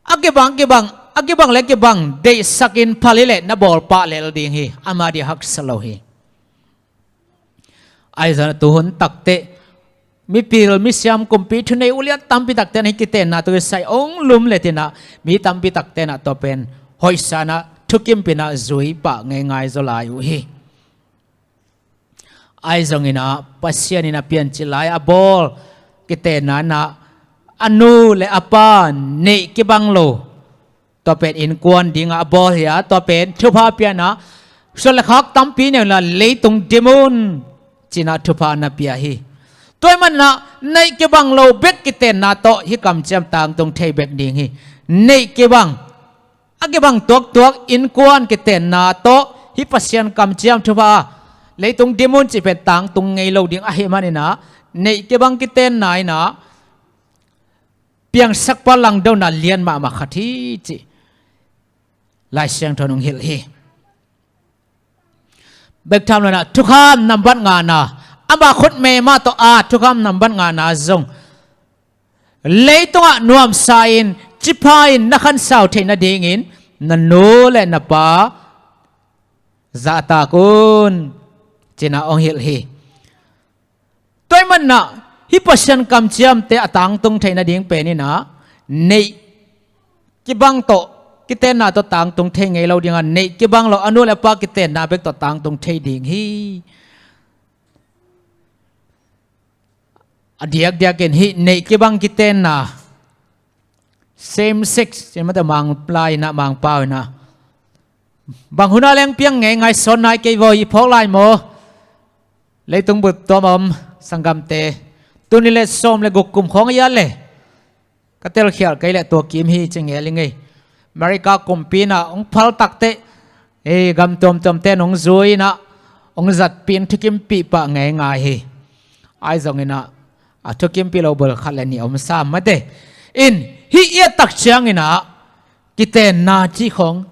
A kibang, kibang, a kibang le kibang deihsak in phal hi leh na bawl pah lel ding hi. Ama ding haksa lo hi. Ahi zongin ah tuhun takteh mipil, misiam, kumpi, thunei, ulian tampi takte in ah hih kitenna tawh kisai hong lumlet in ah, mi tampi takte in ah tua pen hoihsa in ah, thukimpi in ah zui pah ngeingai zaw lai uh hi. Ahi zongin ah Pasian in a piancil lai a bawl kitenna in ah a nu le a pa neih kibang lo, tua pen innkuan dingin a bawl hi a, tua pen thupha pia in ah suan le khak tampi nei un la, leitung dim un ci-in ah thupha na pia hi. Tua ahih manin ah neih kibang lo bek kitenna tawh hih kamciam tangtung thei bek ding hi. Neih kibang, a kibang tuaktuak innkuan kitenna tawh hih Pasian kamciam thupha, leitung dim un cih pen tangtung ngei lo ding ahih manin ah neih kibang kitenna in ah piangsakpa langdona lian mahmah khat hi cih Lai Siangtho in hong hilh hi. Bek tham loin ah thukham nambat ngana, ama khutme mah tawh a thukham nambat ngana zong leitungah nuamsa-in, cipha-in na khansau theih nadingin na nu le na pa zahtak un ci-in ah hong hilh hi. Tua ahih manin ah hih Pasian kamciamte a tangtung theih nading pen in ah neih kibang tawh, kitenna tawh tangtung thei ngei lo ding a, neih kibang lo a nu le a pa kitenna bek tawh tangtung thei ding hi. A diakdiakin hih neih kibang kitenna, same sex, ci mah teh Mangpau in ah, Mangpau in ah, bang hun ah leng piang ngeingai, sawn nai kei vaw, i phawk lai maw? Leitung bup tuam a om sanggamte, tuni le sawm le guk kum khawng a hi a leh ka telkhial kei leh tua kim hi ci ngel ing ei. America kumpi in ah hong phal takteh, eh, gam tuamtuamte in hong zui in ah hong zatpih in thukimpih pah ngeingai hi. Ahi zongin ah a thukimpih lo bel khat le nih om sam mah teh. In hih i et tak ciangin ah kitenna cih khawng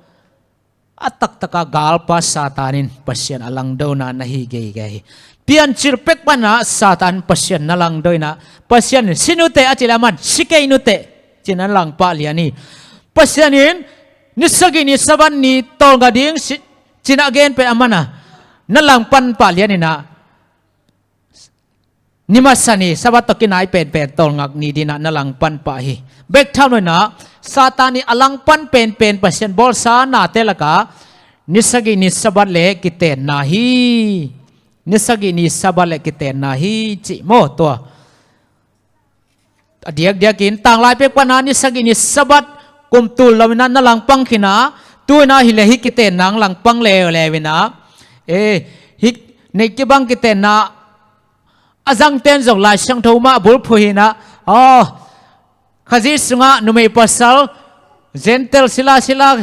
a taktaka galpa Satan in Pasian a langdona na hi geige hi. Piancil pek pana Satan Pasian na langdo inah, Pasian in si nuteh a cih leh aman si kei nuteh ci-in na langpah lian hi. Pasian in ni sagih ni Sabbath ni tawlnga ding ci-in a gen pen aman a na langpan pah lian inah, ni masa ni Sabbath tawh kinai penpen tawlngak ni dinah na langpan pah hi. Bek tham lo inah Satan ii a langpan penpen Pasian bawlsa nate lakah ni sagih ni Sabbath le kitenna hi. Ni sagih ni Sabbath le kitenna hi cih maw tua. A diakdiakin tanglai pek pana ni sagih ni Sabbath kum tul lo inah na langpang khin a, tu inah hi le hi kitenna hong langpang leuleu inah, e, hi neih kibang kitenna a zangten zong Lai Siangtho mah bulphuh hi inah, aw, Khazih sungah numei pasal, Gentile sila, sila,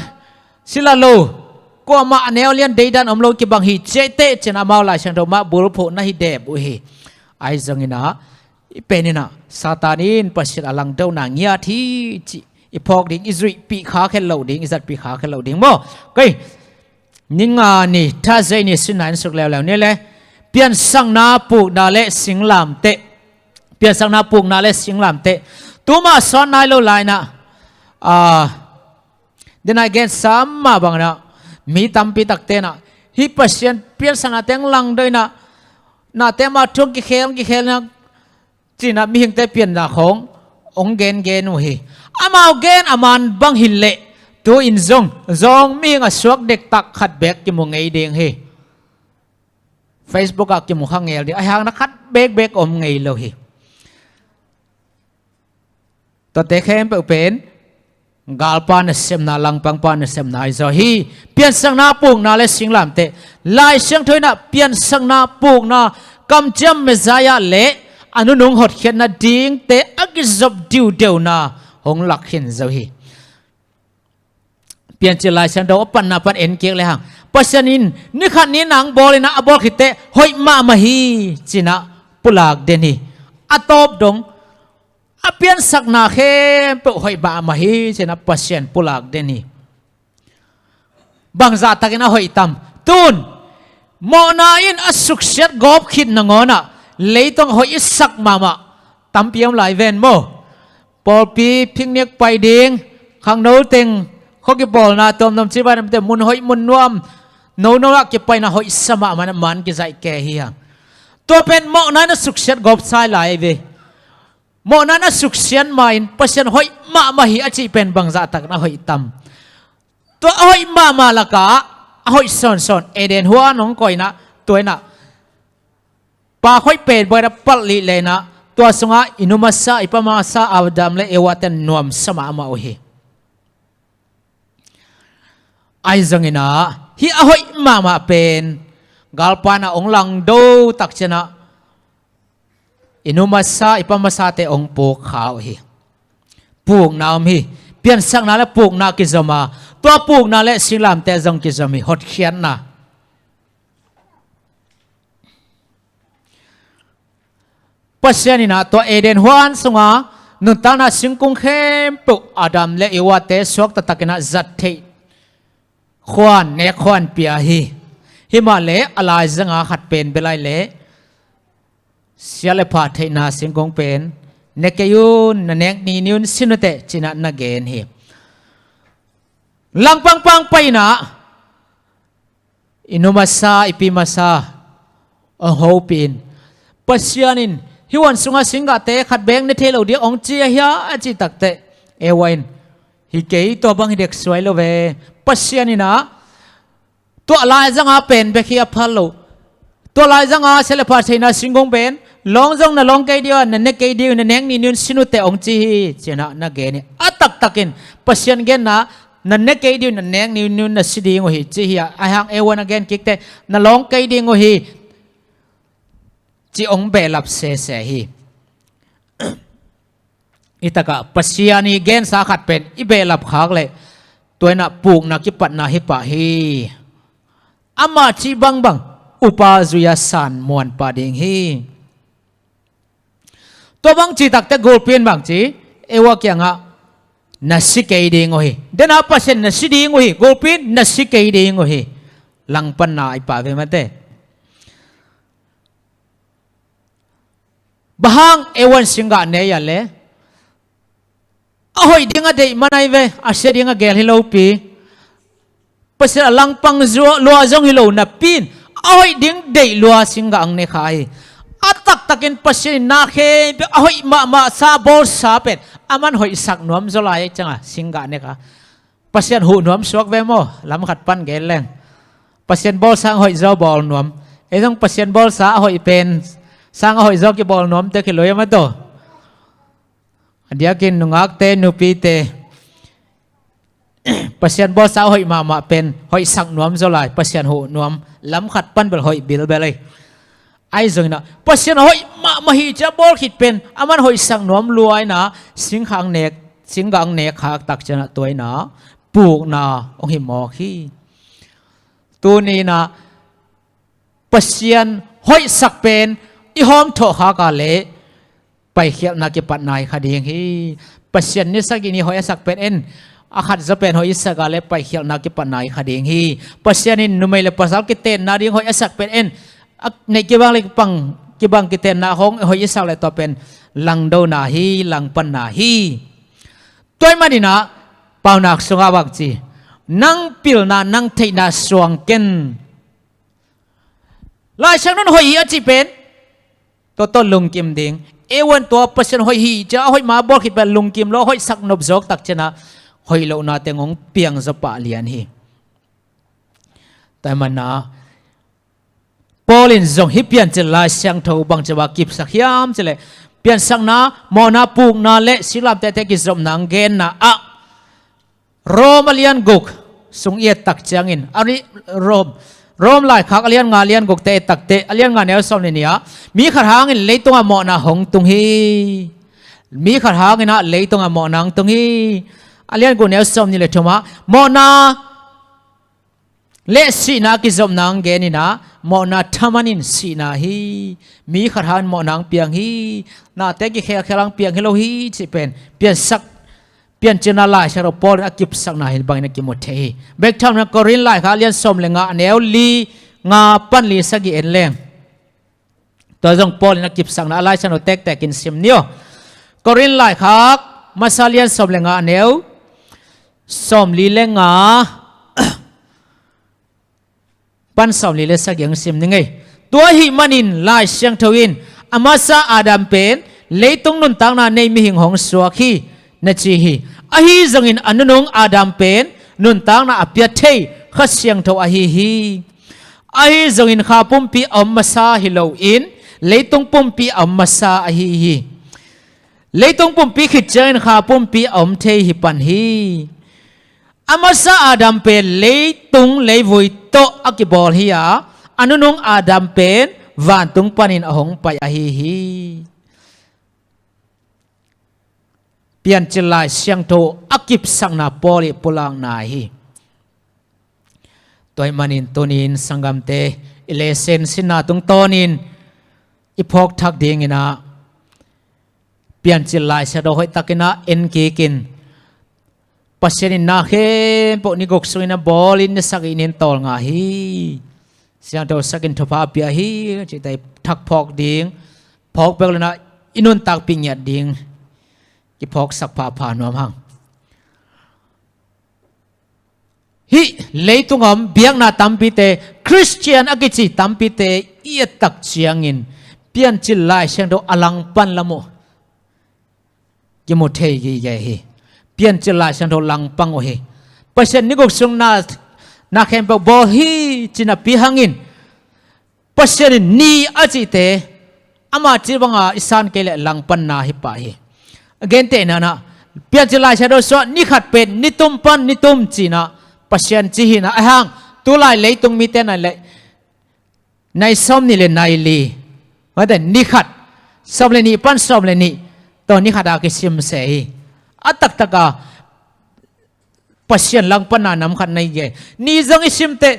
sila lo, kuamah a neu lian deidan om lo kibang hi ciahteh ci-in amau Lai Siangtho mah bulphuh na hi dep uh hi. Ahi zong inah, i pen inah Satan in Pasian a langdona ngiat hi cih i phawk ding, i zuihpih khak het loh ding, i zatpih khak het loh ding maw. Kei, ni nga ni, Thursday ni sin-a en suk leuleu ni le, piansakna pukna le singlamteh. Piansakna pukna le singlamteh. Tuma sawn nai lo lai inah, a, denai gensa mah bang inah, mi tampi takte inah, hih Pasian piansakna teng langdo inah, nate mah thu hong kikhel, hong kikhel inah, ci-in ah mihingte pianna khawng hong gengen uh hi. Amau gen a man bang hi leh tu-in zong, zong mihing a suak dektak khat beek kimu ngei ding hi. Facebook ah kimu kha ngel ding, ahih hang na khat bekbek om ngei lo hi. Tuate khempeuh pen galpa nasepna, langpangpa nasepna ahi zaw hi. Piansakna, pukna le singlamteh. Lai Siangtho in ah piansakna, pukna, kamciam Messiah le a nunung hotkhiatna dingte a kizop diudeuna hong lak khin zo hi. Piancil Lai Siangtho a panna pan en kik le hang, Pasian in ni khat ni nang bawl in ah a bawl khitteh hoih mahmah hi ci-in ah pulak den hi. A tawp dong a piansakna khempeuh hoih mahmah hi ci-in ah Pasian pulak den hi. Bangzah takin a hoih tam? Tun mawhna in a suksiat gawp khit nangawn ah leitung a hoih i sak mahmah tampi om lai ven maw? Pawlpi picnic pai ding, khangno teng, khua kipawlna tuamtuam, civai namte, mun hoih mun nuam, nono ah kipaina hoihsa mahmah in ah man kizaih kei hi hang. Tua pen mawhna in a suksiat gawp sa lai ve. Mawhna in a suksiat ma-in Pasian hoih mahmah hi a cih pen bangzah takin a hoih tam? Tua a hoih mahmah lakah a hoih sawnsawn Eden huan hong koih in ah, tua in ah pak hoih pen buai in ah palh lih leh in ah, tua sungah i nu masa, i pa masa Adam le Eva ten nuamsa mahmah uh hi. Ahi zongin ah hih a hoih mahmah pen galpa in ah hong langdo tak ciangin ah i nu masa, i pa masate hong puk kha uh hi. Pukna om hi. Piansakna le pukna kizom a, tua pukna le singlamteh zong kizom hi, hotkhiatna. Pasian in ah tua Eden huan sunga nuntakna singkung khempeuh Adam le Evate suak taktak in ah zat theih khuan, nek khuan pia hi. Himahleh a laizanga khat pen bel ai leh sia le pha theihna singkung pen ne kei un, na nek ni ni un, sin uh teh ci-in ah na gen hi. Langpangpang pai in ah i nu masa, i pi masa hong hopih in, Pasian in hih huan sungah singgahte khat beek ne thei lo ding hong ci ahi a, a cih takteh Eva in, hi kei, tua bang hi dek suai lo ve. Pasian in ah tua laizanga pen bek hi a phal lo. Tua laizanga sia le pha theihna singkung pen lawng zong na lawng kei ding uh a, na ne kei ding uh, na nek ni ni un, sin uh teh hong ci hi ci-in ah na gen hi. A taktakin Pasian genna, na ne kei ding uh, na nek ni ni un, na si ding uh hi ci hi a, ahih hang Eva in a gen kik teh na lawng kei ding uh hi ci hong behlap sese hi. Hih takah Pasian ii gensa khat pen i behlap khak leh tua in ah pukna kipatna hi pah hi. Amah cih bangbang upa zui-a san muan pah ding hi. Tua bang cih takteh gulpi in bang ci, Eva kiangah, na si kei ding uh hi. Dena Pasian na si ding uh hi. Gulpi na si kei ding uh hi. Langpanna i pia ve mate. Bang hang Eve in singgah ne a le, a hoih ding a deih man ahi ve, a sia ding a gel hi lopi. Pasian a langpang lua zong hi lo napi in, a hoih ding deih lua singgah ang ne kha hi. A taktakin Pasian in na khempeuh a hoih mahmah sa bawlsa pen aman hoihsak nuam zaw lai cianga singgah ne kha. Pasian huh nuam suak ve maw, lam khat pan gen leng. Pasian bawlsa a hoih zaw bawl nuam. Ei zong Pasian bawlsa a hoih pen sang a hoih zaw kibawl nuam te kilui a mataw. A diakin nungakte, nupite, Pasian bawlsa a hoih mahmah pen hoihsak nuam zaw lai, Pasian huh nuam, lam khat pan bel hoih bilbel ei. Ahi zongin ah Pasian a hoih mahmah hi cia bawl khit pen aman hoihsak nuam lua in ah singgah ang nek, singgah ang nek khak tak ciangin ah tua in ah pukna hong hi mawk hi. Tuni in ah Pasian hoihsak pen i hawm thawh khak a leh paikhialhna kipatna hi kha ding hi. Pasian ni sagih ni hoih a sak pen en, a khat zaw pen hoih i sak a leh paikhialhna kipatna hi kha ding hi. Pasian in numei le pasal kitenna ding hoih a sak pen en, a neih kibang le kibang, kibang kitenna hong hoih i sak leh tua pen langdona hi, langpanna hi. Tua ahih manin ah Paunak sungah bang ci, nang pilna, nang theihna suang ken. Lai Siangtho in hoih hi a cih pen tua tawh lungkim ding. Eve in tua Pasian hoih hi cia a hoih mah bawl khit pen lungkim lo, hoihsak nop zawk tak ciangin ah hoih lohna teng hong piang zaw pah lian hi. Tua ahih manin ah Paul in zong hih Piancil Lai Siangtho bangci a kipsak hiam cih leh, piansakna, mawhna, pukna le siklamtehte kizopna hong genna ah Rom a lian guk sung i et tak ciangin, a ri-, Rom, Rom laikhak a lian nga, a lian gukte et tak teh, a lian nga neu sawm le nih ah, mi khat hangin leitungah mawhna hong tung hi. Mi khat hangin ah leitungah mawhna hong tung hi. A lian guk neu sawm nih le thum ah, mawhna le sihna kizopna hong gen in ah, mawhna thaman in sihna hi. Mi khat hangin mawhna hong piang hi. Nate kikhelkhel hang piang hi lo hi cih pen piansak, Piancilna Lai Siangtho Paul in a kipsakna hi bangin a kimu thei hi. Bek tham in ah Korin laikhak a lian sawm le nga, a neu li, nga pan li sagih en leng. Tua zong Paul in a kipsakna a Lai Siangtho tektek in sim ni aw. Korin laikhak masa lian sawm le nga, a neu sawm li le nga pan sawm li le sagih hong sim ning ei. Tua ahih manin Lai Siangtho in, a masa Adam pen leitung nuntakna nei mihing hong suak hi, na ci hi. Ahi zongin a nunung Adam pen nuntakna a piathei Kha Siangtho ahi hi. Ahi zongin kha pumpi a om masa hi loin leitung pumpi a om masa ahi hi. Leitung pumpi khit ciangin kha pumpi a om thei hi pan hi. A masa Adam pen leitung leivui tawh a kibawl hi a, a nunung Adam pen vantung panin a hong pai ahi hi. Piancil Lai Siangtho a kipsakna Paul i pulakna hi. Tua ahih manin tunin sanggamte, i lesson sinna tungtawnin i phawk thak dingin ah Piancil Lai Siangtho hoihtakin ah en kikin, Pasian in na khempeuh ni guk sungin a bawlin ni sagih ni in tawlnga hi. Siangtho sakin thupha a pia hi cihte i thak phawk ding, phawk bek lo in ah i nuntakpih ngiat ding kiphawksak phapha nuam hang. Hih leitung a om biakna tampite, Khristian a kici tampite i et tak ciangin Piancil Lai Siangtho a langpan lam uh kimu thei gige hi. Piancil Lai Siangtho langpang uh hi. Pasian ni guk sung na, na khempeuh bawl hi ci napi hangin Pasian in ni a cihte ama cih banga i san kei leh langpanna hi pah hi. A gentehna in ah Piancil Lai Siangtho sungah ni khat pen ni tum pan ni tum ci-in ah Pasian ci hi in ah, ahi hang tulai leitung mite na leh nai sawm nih le nai li, mate ni khat, sawm le nih pan sawm le nih, tua ni khat a kisim se hi. A taktak a Pasian langpanna nam khat na hi ge. Ni zong i sim teh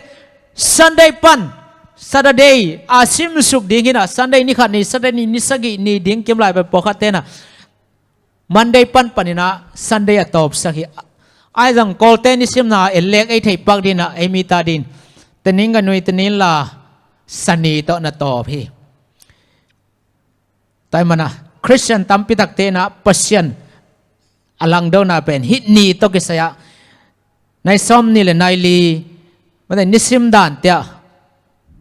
Sunday pan Saturday a simsuk ding hi in ah, Sunday ni khat ni, Saturday ni, ni sagih ni ding kim lai pen pawlkhatte in ah Monday panpanin ah Sunday a tawpsak hi. Ahi zong Kawlte nisimna en lek ei theih pak dingin ah ei mi ta dingin Tening ganui Tening la Sani tawh na tawp hi. Tua ahih manin ah Khristian tampi takte in ah Pasian a langdona pen hih ni tawh kisai ah nai sawmnih le nai li, mate, nisim dan te ah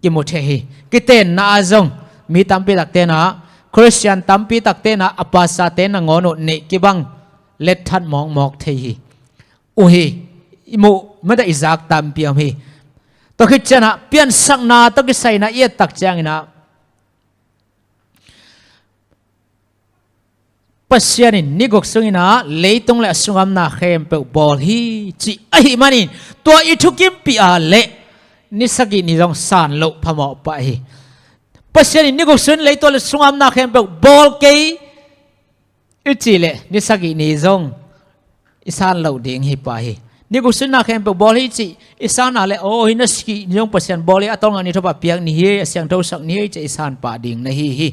kimu thei hi. Kitenna ah zong mi tampi takte in ah, Khristian tampi takte in ah a pastorte nangawn uh neih kibang letthat mawkmawk thei hi. Uh hi, i muh, mate, i zak tampi om hi. Tua khit ciangin ah piansakna tawh kisai in ah i et tak ciangin ah Pasian in ni guk sungin ah leitung le a sungamna khempeuh bawl hi, cih ahih manin tua i thukimpih a leh ni sagih ni zong san loh phamawh pah hi. Pasian in ni guk sungin leitung le sungamna khempeuh bawl kei i cih leh ni sagih ni zong i san loh ding hi pah hi. Ni guk sunna khempeuh bawl hi cih i san a leh, aw, hih ni sagih ni zong Pasian bawl hi, a tawlnga ni thupha piak ni hi, a siangthosak ni hi cih i san pah ding na hi hi.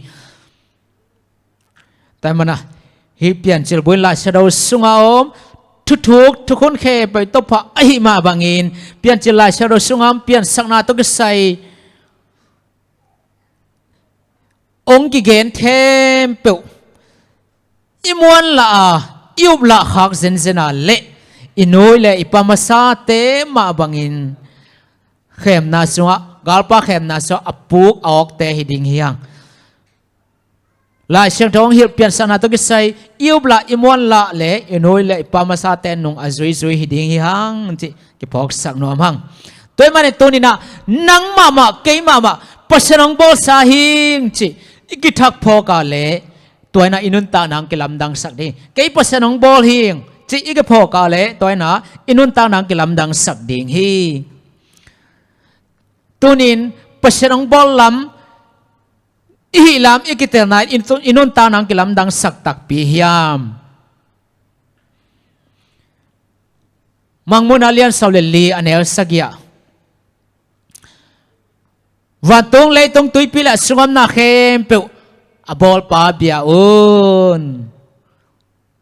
Tua ahih manin ah hih Piancil buin Lai Siangtho sunga om thuthuk thukhun khempeuh tawh pha ahih mah bangin Piancil Lai Siangtho sunga om piansakna tawh kisai hong kigen khempeuh i muanlah a, i uplah khak zenzen a leh i nuih le i pa masate mah bangin khemna sungah, galpa khemna sungah a puk a awkte hi ding hi hang. Lai Siangtho hong hilh piansakna tawh kisai i uplah i muanlah le i nuih le i pa masate nung a zuizui hi ding hi hang cih kiphawksak nuam hang. Tua ahih manin tuni-in ah nang mahmah, kei mahmah Pasian hong bawlsa hing cih i kithak phawk a leh tua in ah i nuntakna hong kilamdangsak ding. Kei Pasian hong bawl hing cih i kiphawk a leh tua in ah i nuntakna hong kilamdangsak ding hi. Tuni-in Pasian hong bawl lam i hih lam i kitelna in i nuntakna hong kilamdangsak takpi hiam? Mangmuhna lian sawm le li a neu sagih ah, vantung leitung tuipi le a sungamna khempeuh a bawlpa bia un.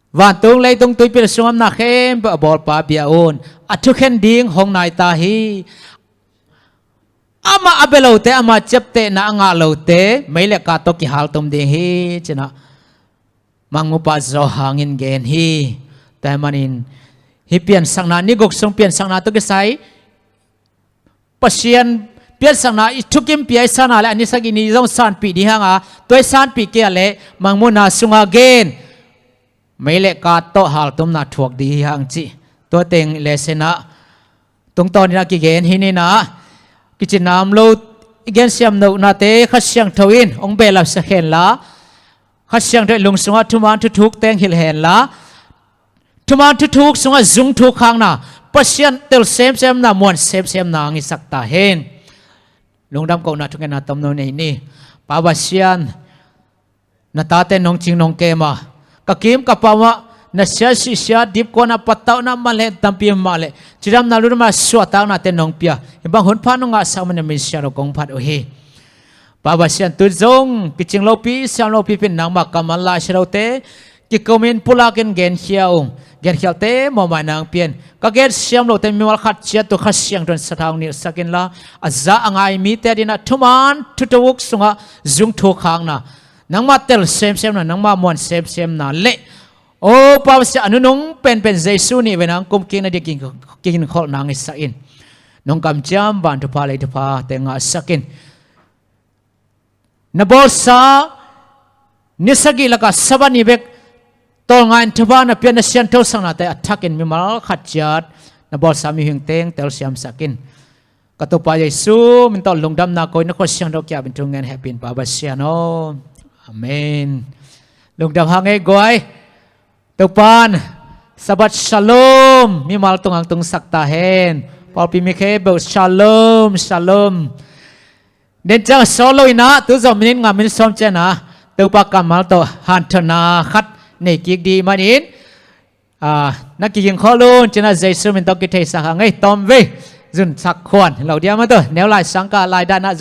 Vantung leitung tuipi le a sungamna khempeuh a bawlpa bia un. A thukhen ding hong nai ta hi. Amah a bia lote, ama ciaptehna a ngah lote mei le kaa tawh kihaltum ding hi, ci-in ah Mangmupa Johan in gen hi. Tua ahih manin hih piansakna, ni guk sung piansakna tawh kisai Pasian piansakna i thukimpih a i san a leh a ni sagih ni zong sanpih ding hi hang a, tua i sanpih kei a leh Mangmuhna sunga gen mei le kaa tawh haltumna thuak ding hi hang cih tua teng lesson ah tungtawn in ah kigen hi. Ni-in ah kici nam lo i gensiam lohnate Kha Siangtho in hong behlapsak hen la, Kha Siangtho in lung sungah thuman thuthuk teng hilh hen la, thuman thuthuk sungah zung thuk khakna, Pasian tel semsemna, muan semsemna hong hisak ta hen. Lungdam kohna thungetna tomno nei ni. Pa Pasian, na tate nong cing nong kem a, ka kim ka pam ah na siatsih siat dipkuan a patauhna manleh tampi mah leh cidamna lungdamna suahtaknate nong pia, hih bang hun pha nong ngahsak manin na min siangtho kong phat uh hi. Pa Pasian, tu zong kicing lopi siam lopi pen nangmah kammal Lai Siangthote kikomin pulakin genkhia ung. Genkhialte mawhmaina hong pia in. Ka gensiam lote mimal khat ciat uh Kha Siangtho in sathau hong nilhsak inla, a za a ngai mite adingin ah thuman thuthuk sungah zung thuk khakna, nangmah tel semsemna, nangmah muan semsemna le, aw Pa Pasian, a nunung penpen Jesu nih veina hong kumkik nading kiginkholhna hong hisak in. Nong kamciam van thupha lei thuphate ngahsak in. Na bawlsa ni sagih lakah Sabbath ni bek tawlnga in thupha na pia, na sianthosaknate a thakin mimal khat ciat na bawlsa mihingte hong telsiamsak in. Ka Topa Jesu min tawh lungdamna ko in, na khut siangtho kiangah thu ngen hehpih in Pa Pasian aw. Amen. Lungdam hang ei guai. Topa'n Sabbath Shalom mimal tungah hong tungsak ta hen. Pawlpi mi khempeuh Shalom, Shalom. Den ciang a sawt lo in ah, tu zawh minute nga minute sawm ciang ah Topa kammal tawh hanthotna khat nei kik ding manin, ah, na kiginkholh un ci-in ah Jesu min tawh kitheisak hang ei, tawmvei zunsak khuan lo ding a, ma tawh neu lai sangkah lai dan ah